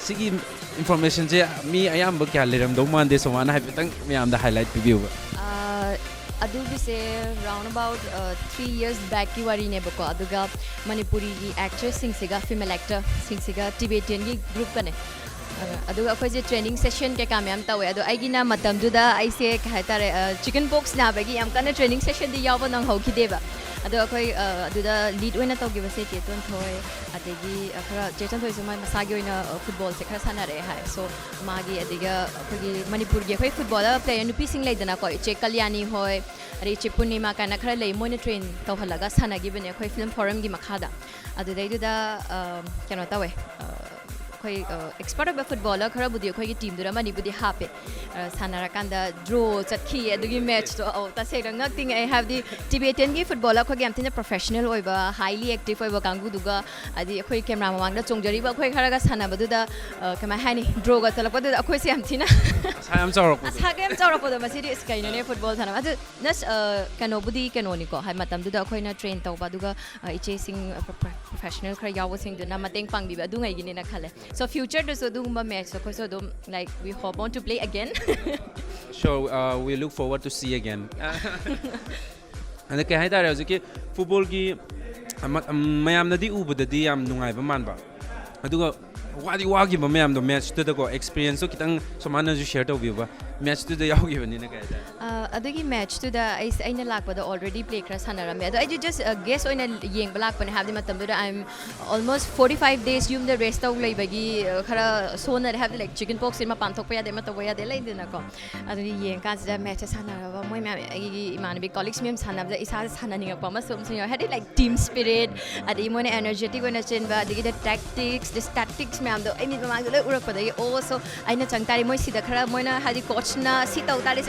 ꯁꯤꯒꯤ ꯏꯟꯐꯣꯔꯃꯦꯁꯟꯁꯦ ꯃꯤ ꯑꯌꯥꯝꯕ ꯀꯌꯥ ꯂꯩꯔꯝꯗꯧ ꯃꯥꯟꯗꯦ, ꯁꯣꯃꯥꯅ ꯍꯥꯏꯐꯦꯠꯇꯪ ꯃꯌꯥꯝꯗ ꯍꯥꯏꯂꯥꯏꯠ ꯄꯤꯕꯤꯌꯨꯕ꯫ ꯑꯗꯨꯒꯤꯁꯦ round about three years backꯀꯤ ꯋꯥꯔꯤꯅꯦꯕꯀꯣ꯫ ꯑꯗꯨꯒ ꯃꯅꯤꯄꯨꯔꯤꯒꯤ ꯑꯦꯛꯇ꯭ꯔꯦꯁꯁꯤꯡꯁꯤꯒ, ꯐꯤꯃꯦꯜ ꯑꯦꯛꯇꯔꯁꯤꯡꯁꯤꯒ ꯇꯤꯕꯦꯇꯤꯌꯟꯒꯤ ꯒ꯭ꯔꯨꯞꯀꯅꯦ꯫ ꯑꯗꯨꯒ ꯑꯩꯈꯣꯏꯁꯦ ꯇ꯭ꯔꯦꯅꯤꯡ ꯁꯦꯁꯟ ꯀꯩꯀꯥ ꯃꯌꯥꯝ ꯇꯧꯋꯦ꯫ ꯑꯗꯣ ꯑꯩꯒꯤꯅ ꯃꯇꯝꯗꯨꯗ ꯑꯩꯁꯦ, ꯀꯩ ꯍꯥꯏꯇꯥꯔꯦ, ꯆꯤꯀꯟ ꯄꯣꯛꯁ ꯅꯥꯕꯒꯤ ꯌꯥꯝ ꯀꯟꯅ ꯇ꯭ꯔꯦꯅꯤꯡ ꯁꯦꯁꯟꯗꯤ ꯌꯥꯎꯕ ꯅꯪꯍꯧꯈꯤꯗꯦꯕ꯫ ꯑꯗꯣ ꯑꯩꯈꯣꯏ ꯑ, ꯑꯗꯨꯗ ꯂꯤꯗ ꯑꯣꯏꯅ ꯇꯧꯈꯤꯕꯁꯦ ꯆꯦ ꯇꯣꯟꯊꯣꯏ, ꯑꯗꯒꯤ ꯑ, ꯈꯔ ꯆꯦ ꯇꯣꯟꯊꯣꯏꯁꯨ ꯃꯥ ꯃꯁꯥꯒꯤ ꯑꯣꯏꯅ ꯑ, ꯐꯨꯠꯕꯣꯜꯁꯦ ꯈꯔ ꯁꯥꯟꯅꯔꯛꯑꯦ ꯍꯥꯏ꯫ ꯁꯣ ꯃꯥꯒꯤ, ꯑꯗꯒꯤ ꯑ, ꯑꯩꯈꯣꯏꯒꯤ ꯃꯅꯤꯄꯨꯔꯒꯤ ꯑꯩꯈꯣꯏ ꯐꯨꯠꯕꯣꯂꯔ ꯄ꯭ꯂꯦꯌꯔ ꯅꯨꯄꯤꯁꯤꯡ ꯂꯩꯗꯅꯀꯣ, ꯏꯆꯦ ꯀꯂꯌꯥꯅꯤ ꯍꯣꯏ, ꯑꯗꯩ ꯏꯆꯦ ꯄꯨꯔꯅꯤꯃꯥ ꯀꯥꯏꯅ ꯈꯔ ꯂꯩ, ꯃꯣꯏꯅ ꯇ꯭ꯔꯦꯟ ꯇꯧꯍꯜꯂꯒ ꯁꯥꯟꯅꯈꯤꯕꯅꯦ ꯑꯩꯈꯣꯏ ꯐꯤꯂꯝ ꯐꯣꯔꯝꯒꯤ ꯃꯈꯥꯗ꯫ ꯑꯗꯨꯗꯩꯗꯨꯗ ꯑ, ꯀꯩꯅꯣ ꯇꯧꯋꯦ, ꯑ, ꯑꯩꯈꯣꯏ ꯑꯦꯛꯁꯄꯔꯠ ꯑꯣꯏꯕ ꯐꯨꯠꯕꯣꯂꯔ ꯈꯔꯕꯨꯗꯤ ꯑꯩꯈꯣꯏꯒꯤ ꯇꯤꯝꯗꯨꯗ ꯑꯃꯅꯤꯕꯨꯗꯤ ꯍꯥꯞꯄꯦ꯫ ꯑ, ꯁꯥꯟꯅꯔꯀꯥꯟꯗ ꯗ꯭ꯔꯣ ꯆꯠꯈꯤꯌꯦ ꯑꯗꯨꯒꯤ ꯃꯦꯠꯆꯇꯣ꯫ ꯑꯧ, ꯇꯁꯦꯡꯅ ꯉꯛꯇꯤꯡꯉꯛꯑꯦ꯫ ꯍꯥꯏꯕꯗꯤ ꯇꯤꯕꯦꯇꯤꯌꯟꯒꯤ ꯐꯨꯠꯕꯣꯂꯔ ꯑꯩꯈꯣꯏꯒꯤ ꯌꯥꯝ ꯊꯤꯅ ꯄ꯭ꯔꯣꯐꯦꯁꯅꯦꯜ ꯑꯣꯏꯕ, ꯍꯥꯏꯂꯤ ꯑꯦꯛꯇꯤꯚ ꯑꯣꯏꯕ ꯀꯥꯡꯕꯨꯗꯨꯒ, ꯍꯥꯏꯗꯤ ꯑꯩꯈꯣꯏ ꯀꯦꯃꯦꯔꯥ ꯃꯃꯥꯡꯗ ꯆꯣꯡꯖꯔꯤꯕ ꯑꯩꯈꯣꯏ ꯈꯔꯒ ꯁꯥꯟꯅꯕꯗꯨꯗ, ꯑ, ꯀꯃꯥꯏ ꯍꯥꯏꯅꯤ, ꯗ꯭ꯔꯣꯒ ꯆꯠꯂꯛꯄꯗꯨꯗ ꯑꯩꯈꯣꯏꯁꯦ ꯌꯥꯝ ꯊꯤꯅ ꯑꯁꯥ ꯌꯥꯝ ꯆꯥꯎꯔꯛꯄꯗꯣ꯫ ꯑꯁꯥꯒ ꯌꯥꯝ ꯆꯥꯎꯔꯛꯄꯗꯣ꯫ ꯃꯁꯤꯗꯤ ꯑꯁ ꯀꯩꯅꯣꯅꯦ, ꯐꯨꯠꯕꯣꯜ ꯁꯥꯟꯅꯕ꯫ ꯑꯗꯨ ꯅꯁ, ꯑ, ꯀꯩꯅꯣꯕꯨꯗꯤ ꯀꯩꯅꯣꯅꯤꯀꯣ, ꯍꯥꯏ, ꯃꯇꯝꯗꯨꯗ ꯑꯩꯈꯣꯏꯅ ꯇ꯭ꯔꯦꯟ ꯇꯧꯕ, ꯑꯗꯨꯒ ꯑ, ꯏꯆꯦꯁꯤꯡ, ꯑ, ꯄ꯭ꯔꯣ-, ꯄ꯭ꯔꯣ-, ꯄ꯭ꯔꯣꯐꯦꯁꯅꯦꯜ ꯈꯔ ꯌꯥꯎꯕꯁꯤꯡꯗꯨꯅ ꯃꯇꯦꯡ ꯄꯥꯡꯕꯤꯕ ꯑꯗꯨꯉꯩꯒꯤꯅꯦꯅ ꯈꯜꯂꯦ꯫ ꯁꯣ ꯐ꯭ꯌꯨꯆꯔꯗꯁꯨ ꯑꯗꯨꯒꯨꯝꯕ ꯃꯦꯠꯆ ꯑꯩꯈꯣꯏꯁꯨ ꯑꯗꯨꯝ, like, we hope on to play again. Sure, uh, we look forward to see again. ꯑꯗ ꯀꯩ ꯍꯥꯏꯇꯥꯔꯦ, ꯍꯧꯖꯤꯛꯀꯤ ꯐꯨꯠꯕꯣꯜꯒꯤ ꯃꯌꯥꯝꯅꯗꯤ ꯎꯕꯗꯗꯤ ꯌꯥꯝ ꯅꯨꯡꯉꯥꯏꯕ ꯃꯥꯟꯕ, ꯑꯗꯨꯒ ꯋꯥꯗꯤ ꯋꯥꯈꯤꯕ ꯃꯌꯥꯝꯗꯣ ꯃꯦꯠꯆꯇꯨꯗꯀꯣ, ꯑꯦꯛꯁꯄꯤꯔꯤꯌꯦꯟꯁꯇꯣ ꯈꯤꯇꯪ ꯁꯣꯃꯥꯅꯁꯨ ꯁꯤꯌꯔ ꯇꯧꯕꯤꯌꯨꯕ꯫ ꯃꯦꯠꯆꯇꯨꯗ ꯌꯥꯎꯈꯤꯕꯅꯤꯅ ꯀꯩ ꯍꯥꯏꯇꯥꯔꯦ? ꯑ, ꯑꯗꯨꯒꯤ ꯃꯦꯠꯆꯇꯨꯗ ꯑꯩꯁ-, ꯑꯩꯅ ꯂꯥꯛꯄꯗ ꯑꯣꯜꯔꯦꯗꯤ ꯄ꯭ꯂꯦ ꯈꯔ ꯁꯥꯟꯅꯔꯝꯃꯦ꯫ ꯑꯗꯣ ꯑꯩꯗꯤ ꯖꯁ ꯒꯦꯁ ꯑꯣꯏꯅ ꯌꯦꯡꯕ ꯂꯥꯛꯄꯅꯦ, ꯍꯥꯏꯕꯗꯤ ꯃꯇꯝꯗꯨꯗ I am almost forty five days ꯌꯨꯝꯗ ꯔꯦꯁ ꯇꯧ ꯂꯩꯕꯒꯤ, ꯑ, ꯈꯔ ꯁꯣꯟꯅꯔꯦ, ꯍꯥꯏꯕꯗꯤ, ꯂꯥꯏꯛ, ꯆꯤꯀꯟ ꯄꯣꯛꯁꯁꯦ ꯃꯄꯥꯟ ꯊꯣꯛꯄ ꯌꯥꯗꯦ, ꯑꯃ ꯇꯧꯕ ꯌꯥꯗꯦ ꯂꯩꯗꯅꯀꯣ꯫ ꯑꯗꯨꯗꯤ ꯌꯦꯡꯀꯥꯟꯁꯤꯗ ꯃꯦꯠꯁꯁꯦ ꯁꯥꯟꯅꯔꯕ ꯃꯣꯏ ꯃꯌꯥꯝ, ꯑꯩꯒꯤ ꯏꯃꯥꯟꯅꯕꯤ ꯀꯣꯂꯤꯛꯁ ꯃꯌꯥꯝ ꯁꯥꯟꯅꯕꯗ ꯏꯁꯥꯁꯦ ꯁꯥꯟꯅꯅꯤꯡꯉꯛꯄ ꯑꯃꯁꯨ ꯑꯃꯁꯨ ꯌꯥꯎꯋꯦ, ꯍꯥꯏꯗꯤ, ꯂꯥꯏꯛ, ꯇꯤꯝ ꯁ꯭ꯄꯤꯔꯤꯠ, ꯑꯗꯒꯤ ꯃꯣꯏꯅ ꯑꯦꯅꯔꯖꯦꯇꯤꯛ ꯑꯣꯏꯅ ꯆꯦꯟꯕ, ꯑꯗꯒꯤꯗꯤ ꯇꯦꯛꯇꯤꯛꯁ, ꯇꯦꯛꯇꯤꯛꯁ ꯃꯌꯥꯝꯗꯣ ꯑꯩ ꯃꯤꯠ ꯃꯃꯥꯡꯗ ꯂꯣꯏ ꯎꯔꯛꯄꯗꯒꯤ, ꯑꯣ, ꯁꯣ ꯑꯩꯅ ꯆꯪ ꯇꯥꯔꯦ, ꯃꯣꯏ ꯁꯤꯗ ꯈꯔ ꯃꯣꯏꯅ, ꯍꯥꯏꯗꯤ, ꯀꯣꯆꯅ ꯁꯤ ꯇꯧ ꯇꯥꯔꯦ,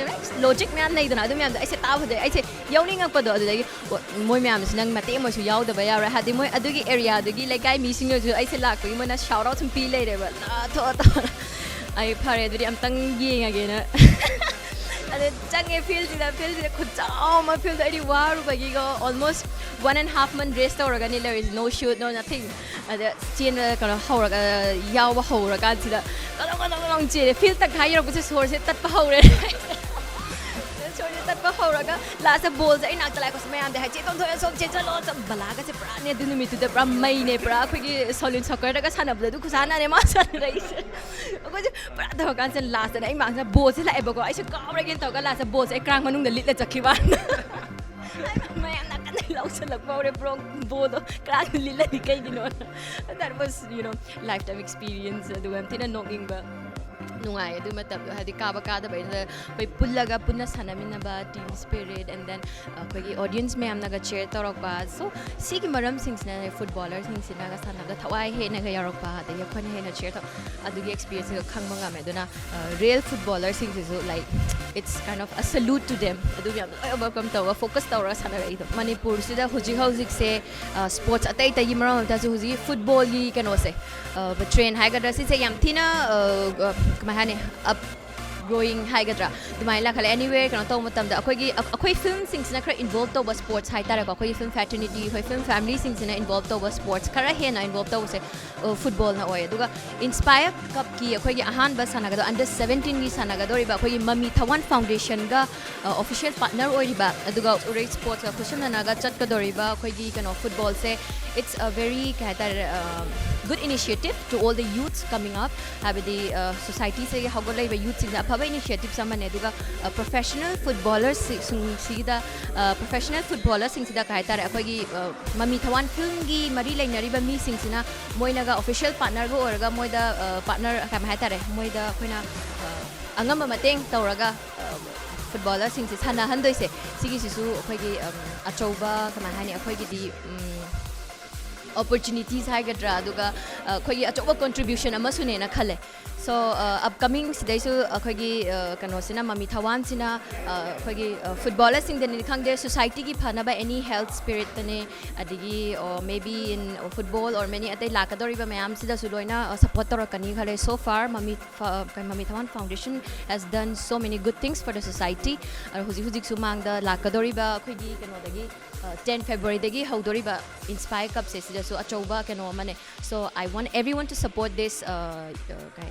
ꯂꯣꯖꯤꯛ ꯃꯌꯥꯝ ꯂꯩꯗꯅ, ꯑꯗꯨ ꯃꯌꯥꯝꯗꯣ ꯑꯩꯁꯦ ꯇꯥꯕꯗꯩ ꯑꯩꯁꯦ ꯌꯥꯎꯅꯤꯡꯉꯛꯄꯗꯣ꯫ ꯑꯗꯨꯗꯒꯤ, ꯑꯣ, ꯃꯣꯏ ꯃꯌꯥꯝꯁꯤ ꯅꯪ ꯃꯇꯦꯡ ꯑꯃꯁꯨ ꯌꯥꯎꯗꯕ ꯌꯥꯔꯣꯏ, ꯍꯥꯏꯗꯤ ꯃꯣꯏ ꯑꯗꯨꯒꯤ ꯑꯦꯔꯤꯌꯥꯗꯨꯒꯤ ꯂꯩꯀꯥꯏ ꯃꯤꯁꯤꯡꯅꯁꯨ ꯑꯩꯁꯦ ꯂꯥꯛꯄꯒꯤ ꯃꯣꯏꯅ ꯁꯥꯎꯠ ꯑꯥꯎꯠ ꯁꯨꯝ ꯄꯤ ꯂꯩꯔꯦꯕ, "ꯂꯥ, ꯊꯣꯛꯑꯣ, ꯊꯣꯛꯑꯣ"꯫ ꯑꯩ ꯐꯔꯦ ꯑꯗꯨꯗꯤ ꯑꯝꯇꯪ ꯌꯦꯡꯉꯒꯦꯅ꯫ ꯑꯗ ꯆꯪꯉꯦ ꯐꯤꯜꯁꯤꯗ, ꯐꯤꯜꯁꯤꯗ ꯈꯨꯠꯆꯥꯎ ꯑꯃ, ꯐꯤꯜꯗꯣ ꯑꯩꯗꯤ ꯋꯥꯔꯨꯕꯒꯤꯀꯣ, almost one and half month rest ꯇꯧꯔꯒꯅꯤ ꯂꯩꯔꯤꯁꯦ, ꯅꯣ ꯁꯨꯠ, ꯅꯣ ꯅꯊꯤꯡ꯫ ꯑꯗ ꯆꯦꯟꯕ ꯀꯩꯅꯣ ꯍꯧꯔꯒ, ꯌꯥꯎꯕ ꯍꯧꯔꯀꯥꯟꯁꯤꯗ ꯀꯗꯧ ꯀꯗꯧ ꯀꯗꯧ ꯆꯦꯜꯂꯦ꯫ ꯐꯤꯜ ꯇꯪꯈꯥꯏ ꯌꯧꯔꯛꯄꯁꯦ ꯁꯣꯔꯁꯦ ꯇꯠꯄ ꯍꯧꯔꯦ꯫ ꯁꯣꯔꯁꯦ ꯇꯠꯄ ꯍꯧꯔꯒ ꯂꯥꯁꯇ ꯕꯣꯜꯁꯦ ꯑꯩ ꯅꯥꯛꯇ ꯂꯥꯛꯑꯦ꯫ ꯃꯌꯥꯝꯗꯤ ꯍꯥꯏ, "ꯆꯦ ꯇꯣꯟꯊꯣꯏ, ꯑꯁꯣꯝ ꯆꯦꯟꯁꯜꯂꯣ, ꯆꯠ-", ꯕꯂꯥꯒꯁꯦ ꯄꯨꯔꯥꯅꯦ ꯑꯗꯨ ꯅꯨꯃꯤꯠꯇꯨꯗ ꯄꯨꯔꯥ ꯃꯩꯅꯦ, ꯄꯨꯔꯥ ꯑꯩꯈꯣꯏꯒꯤ ꯁꯣꯂꯤꯟ ꯁꯣꯀꯔꯗꯒ ꯁꯥꯟꯅꯕꯗꯣ ꯑꯗꯨ ꯈꯨꯁꯥꯟꯅꯅꯦ ꯃꯥ ꯁꯥꯟꯅꯔꯛꯏꯁꯦ꯫ ꯑꯩꯈꯣꯏꯁꯦ ꯄꯨꯔꯥ ꯇꯧꯔꯀꯥꯟꯁꯤꯗ ꯂꯥꯁꯇꯅꯦ ꯑꯩ ꯃꯥꯡꯁꯤꯗ ꯕꯣꯜꯁꯦ ꯂꯥꯛꯑꯦꯕꯀꯣ, ꯑꯩꯁꯦ ꯀꯥꯎꯔꯒꯦꯅ ꯇꯧꯔꯒ ꯂꯥꯁꯇ ꯕꯣꯜꯁꯦ ꯑꯩ ꯀ꯭ꯔꯥꯡ ꯃꯅꯨꯡꯗ ꯂꯤꯠꯂ ꯆꯠꯈꯤꯕ ꯋꯥꯅꯤ꯫ ꯃꯌꯥꯝ ꯅꯥꯀꯟꯗ ꯂꯧꯁꯜꯂꯛꯄ ꯍꯧꯔꯦ ꯕ꯭ꯔꯣ꯫ ꯕꯣꯜꯗꯣ ꯀꯔꯥꯏꯗ ꯂꯤꯜꯂꯗꯤ ꯀꯩꯒꯤꯅꯣ? That was, you know, lifetime experience. ꯑꯗꯨꯒ ꯌꯥꯝ ꯊꯤꯅ ꯅꯣꯛꯅꯤꯡꯕ, ꯅꯨꯡꯉꯥꯏ ꯑꯗꯨ ꯃꯇꯝꯗꯣ, ꯍꯥꯏꯗꯤ ꯀꯥꯕ ꯀꯥꯗꯕ ꯑꯩꯅ ꯑꯩꯈꯣꯏ ꯄꯨꯜꯂꯒ ꯄꯨꯟꯅ ꯁꯥꯟꯅꯃꯤꯟꯅꯕ, team spirit, and then ꯑꯩꯈꯣꯏꯒꯤ audience ꯃꯌꯥꯝꯅꯒ cheer ꯇꯧꯔꯛꯄ. So ꯁꯤꯒꯤ ꯃꯔꯝꯁꯤꯡꯁꯤꯅ ꯐꯨꯠꯕꯣꯂꯔꯁꯤꯡꯁꯤꯅꯒ ꯁꯥꯟꯅꯕꯗ ꯊꯋꯥꯏ ꯍꯦꯟꯅꯒ ꯌꯥꯎꯔꯛꯄ, ꯑꯗꯒꯤ ꯑꯩꯈꯣꯏꯅ ꯍꯦꯟꯅ cheer ꯇꯧ, ꯑꯗꯨꯒꯤ experienceꯁꯤꯒ ꯈꯪꯕ ꯉꯝꯃꯦ. ꯑꯗꯨꯅ real ꯐꯨꯠꯕꯣꯂꯔꯁꯤꯡꯁꯤꯁꯨ, like, it's kind of a salute to them. ꯑꯗꯨ ꯃꯌꯥꯝꯗꯣ ꯂꯣꯏ overcome ꯇꯧꯔꯒ focus ꯇꯧꯔꯒ ꯁꯥꯟꯅꯔꯛꯏꯗꯣ. ꯃꯅꯤꯄꯨꯔꯁꯤꯗ ꯍꯧꯖꯤꯛ ꯍꯧꯖꯤꯛꯁꯦ sports ꯑꯇꯩ ꯑꯇꯩꯒꯤ ꯃꯔꯝ ꯑꯣꯏꯇꯥꯔꯁꯨ ꯍꯧꯖꯤꯛꯀꯤ ꯐꯨꯠꯕꯣꯜꯒꯤ ꯀꯩꯅꯣꯁꯦ, trend ꯍꯥꯏꯒꯗ꯭ꯔꯥ, ꯁꯤꯁꯦ ꯌꯥꯝ ꯊꯤꯅ, ꯀꯃꯥꯏ ꯍꯥꯏꯅꯤ, up growing ꯍꯥꯏꯒꯗ꯭ꯔꯥ, ꯑꯗꯨꯃꯥꯏꯅ ꯂꯥꯛꯈꯠꯂꯦ. Anywhere ꯀꯩꯅꯣ ꯇꯧꯕ ꯃꯇꯝꯗ ꯑꯩꯈꯣꯏꯒꯤ, ꯑꯩꯈꯣꯏ ꯐꯤꯜꯝꯁꯤꯡꯁꯤꯅ ꯈꯔ involve ꯇꯧꯕ sports ꯍꯥꯏꯇꯥꯔꯦꯀꯣ, ꯑꯩꯈꯣꯏꯒꯤ film fraternity, ꯑꯩꯈꯣꯏ film familyꯁꯤꯡꯁꯤꯅ involve ꯇꯧꯕ sports ꯈꯔ ꯍꯦꯟꯅ involve ꯇꯧꯕꯁꯦ ꯐꯨꯠꯕꯣꯜꯅ ꯑꯣꯏ. ꯑꯗꯨꯒ Inspire Cupꯀꯤ ꯑꯩꯈꯣꯏꯒꯤ ꯑꯍꯥꯟꯕ ꯁꯥꯟꯅꯒꯗꯧ under seventeenꯒꯤ ꯁꯥꯟꯅꯒꯗꯧꯔꯤꯕ ꯑꯩꯈꯣꯏꯒꯤ ꯃꯃꯤ ꯊꯋꯥꯟ Foundationꯒ official partner ꯑꯣꯏꯔꯤꯕ, ꯑꯗꯨꯒ ꯎꯔꯩ Sportsꯀ ꯈꯨꯠꯁꯝꯅꯅꯒ ꯆꯠꯀꯗꯧꯔꯤꯕ ꯑꯩꯈꯣꯏꯒꯤ ꯀꯩꯅꯣ ꯐꯨꯠꯕꯣꯜꯁꯦ, it's a very, ꯀꯩ ꯍꯥꯏꯇꯥꯔꯦ, good initiative to all the youths coming up. ꯍꯥꯏꯕꯗꯤ societyꯁꯤꯒꯤ ꯍꯧꯒꯠꯂꯛꯏꯕ youthꯁꯤꯡꯁꯦ ꯑꯐꯕ initiatives ꯑꯃꯅꯦ. ꯑꯗꯨꯒ professional footballerꯁꯤꯡꯁꯤꯗ, professional footballerꯁꯤꯡꯁꯤꯗ, ꯀꯩ ꯍꯥꯏꯇꯥꯔꯦ, ꯑꯩꯈꯣꯏꯒꯤ ꯃꯃꯤ ꯊꯋꯥꯟ filmꯒꯤ ꯃꯔꯤ ꯂꯩꯅꯔꯤꯕ ꯃꯤꯁꯤꯡꯁꯤꯅ ꯃꯣꯏꯅꯒ official partnerꯒ ꯑꯣꯏꯔꯒ ꯃꯣꯏꯗ partner, ꯀꯃꯥꯏ ꯍꯥꯏꯇꯥꯔꯦ, ꯃꯣꯏꯗ ꯑꯩꯈꯣꯏꯅ ꯑꯉꯝꯕ ꯃꯇꯦꯡ ꯇꯧꯔꯒ footballerꯁꯤꯡꯁꯦ ꯁꯥꯟꯅꯍꯟꯗꯣꯏꯁꯦ, ꯁꯤꯒꯤꯁꯤꯁꯨ ꯑꯩꯈꯣꯏꯒꯤ ꯑꯆꯧꯕ, ꯀꯃꯥꯏ ꯍꯥꯏꯅꯤ, ꯑꯩꯈꯣꯏꯒꯤꯗꯤ opportunities ꯍꯥꯏꯒꯗ꯭ꯔꯥ, ꯑꯗꯨꯒ ꯑꯩꯈꯣꯏꯒꯤ ꯑꯆꯧꯕ contribution ꯑꯃꯁꯨꯅꯦꯅ ꯈꯜꯂꯦ. So upcoming ꯁꯤꯗꯩꯁꯨ ꯑꯩꯈꯣꯏꯒꯤ ꯀꯩꯅꯣꯁꯤꯅ, ꯃꯃꯤ ꯊꯋꯥꯟꯁꯤꯅ ꯑꯩꯈꯣꯏꯒꯤ ꯐꯨꯠꯕꯣꯂꯔꯁꯤꯡꯗꯅꯤ ꯈꯪꯗꯦ, societyꯒꯤ ꯐꯅꯕ, any health spiritꯇꯅꯦ, ꯑꯗꯒꯤ maybe in football or many ꯑꯇꯩ ꯂꯥꯛꯀꯗꯧꯔꯤꯕ ꯃꯌꯥꯝꯁꯤꯗꯁꯨ ꯂꯣꯏꯅ support ꯇꯧꯔꯛꯀꯅꯤ ꯈꯜꯂꯦ. So far ꯃꯃꯤ ꯃꯃꯤ ꯊꯋꯥꯟ Foundation has done so many good things for the society. ꯍꯧꯖꯤꯛ ꯍꯧꯖꯤꯛꯁꯨ ꯃꯥꯡꯗ ꯂꯥꯛꯀꯗꯧꯔꯤꯕ ꯑꯩꯈꯣꯏꯒꯤ ꯀꯩꯅꯣꯗꯒꯤ, ten Februaryꯗꯒꯤ ꯍꯧꯗꯣꯔꯤꯕ Inspire Cupꯁꯦ, ꯁꯤꯗꯁꯨ ꯑꯆꯧꯕ ꯀꯩꯅꯣ ꯑꯃꯅꯦ. So I want everyone to support this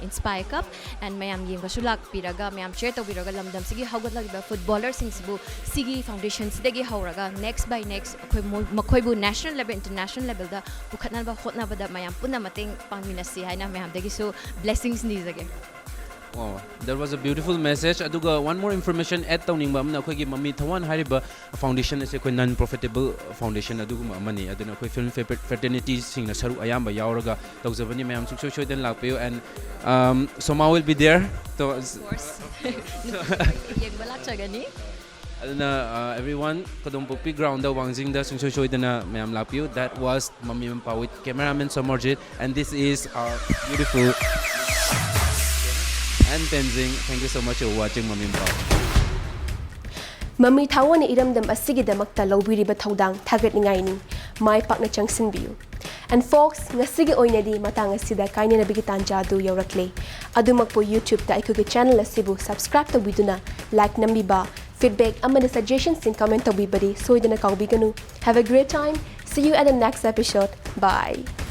Inspire Cup and ꯃꯌꯥꯝ ꯌꯦꯡꯕꯁꯨ ꯂꯥꯛꯄꯤꯔꯒ, ꯃꯌꯥꯝ share ꯇꯧꯕꯤꯔꯒ, ꯂꯝꯗꯝꯁꯤꯒꯤ ꯍꯧꯒꯠꯂꯛꯂꯤꯕ ꯐꯨꯠꯕꯣꯂꯔꯁꯤꯡꯁꯤꯕꯨ ꯁꯤꯒꯤ foundationꯁꯤꯗꯒꯤ ꯍꯧꯔꯒ next by next ꯑꯩꯈꯣꯏ ꯃꯈꯣꯏꯕꯨ national level, international levelꯗ ꯄꯨꯈꯠꯅꯕ ꯍꯣꯠꯅꯕꯗ ꯃꯌꯥꯝ ꯄꯨꯟꯅ ꯃꯇꯦꯡ ꯄꯥꯡꯃꯤꯟꯅꯁꯤ ꯍꯥꯏꯅ ꯃꯌꯥꯝꯗꯒꯤꯁꯨ blessings ꯅꯤꯖꯒꯦ꯫ Wow, that was a beautiful message. ꯑꯗꯨꯒ one more information add ꯇꯧꯅꯤꯡꯕ ꯑꯃꯅ, ꯑꯩꯈꯣꯏꯒꯤ ꯃꯃꯤ ꯊꯋꯥꯟ ꯍꯥꯏꯔꯤꯕ foundation ꯑꯁꯤ ꯑꯩꯈꯣꯏ non profitable foundation ꯑꯗꯨꯒꯨꯝꯕ ꯑꯃꯅꯤ꯫ ꯑꯗꯨꯅ ꯑꯩꯈꯣꯏ film fraternityꯁꯤꯡꯅ ꯁꯔꯨꯛ ꯑꯌꯥꯝꯕ ꯌꯥꯎꯔꯒ ꯇꯧꯖꯕꯅꯤ꯫ ꯃꯌꯥꯝ ꯁꯨꯡꯁꯣꯏ ꯁꯣꯏꯗꯅ ꯂꯥꯛꯄꯤꯌꯨ, and um, Soma will be there. So, Of course. ꯌꯦꯡꯕ ꯂꯥꯛꯆꯒꯅꯤ. ꯑꯗꯨꯅ uh, everyone, ꯀꯗꯣꯝꯄꯣꯛꯄꯤ groundꯗ, ꯋꯥꯡꯖꯤꯡꯗ ꯁꯨꯡꯁꯣꯏ ꯁꯣꯏꯗꯅ ꯃꯌꯥꯝ ꯂꯥꯛꯄꯤꯌꯨ꯫ That was Mami Mampa with cameraman Somarjit, and this is our beautiful and Tenzing. Thank you so much for watching Mami Mampa. ꯃꯃꯤ ꯊꯥꯋꯣꯟꯅ ꯏꯔꯝꯗꯝ ꯑꯁꯤꯒꯤꯗꯃꯛꯇ ꯂꯧꯕꯤꯔꯤꯕ ꯊꯧꯗꯥꯡ ꯊꯥꯒꯠꯅꯤꯡꯉꯥꯏꯅꯤ꯫ ꯃꯥꯏ ꯄꯥꯛꯅ ꯆꯪꯁꯤꯟꯕꯤꯌꯨ꯫ And folks, ꯉꯁꯤꯒꯤ ꯑꯣꯏꯅꯗꯤ ꯃꯇꯥꯡ ꯑꯁꯤꯗ ꯀꯥꯏꯅꯅꯕꯒꯤ ꯇꯥꯟꯖꯥ ꯑꯗꯨ ꯌꯧꯔꯛꯂꯦ꯫ ꯑꯗꯨꯃꯛꯄꯨ YouTubeꯇ ꯑꯩꯈꯣꯏꯒꯤ channel ꯑꯁꯤꯕꯨ subscribe ꯇꯧꯕꯤꯗꯨꯅ, like ꯅꯝꯕꯤꯕ, feedback ꯑꯃꯗꯤ suggestionꯁꯤꯡ comment ꯇꯧꯕꯤꯕꯗꯤ ꯁꯣꯏꯗꯅ ꯀꯥꯎꯕꯤꯒꯅꯨ꯫ Have a great time. See you at the next episode. Bye.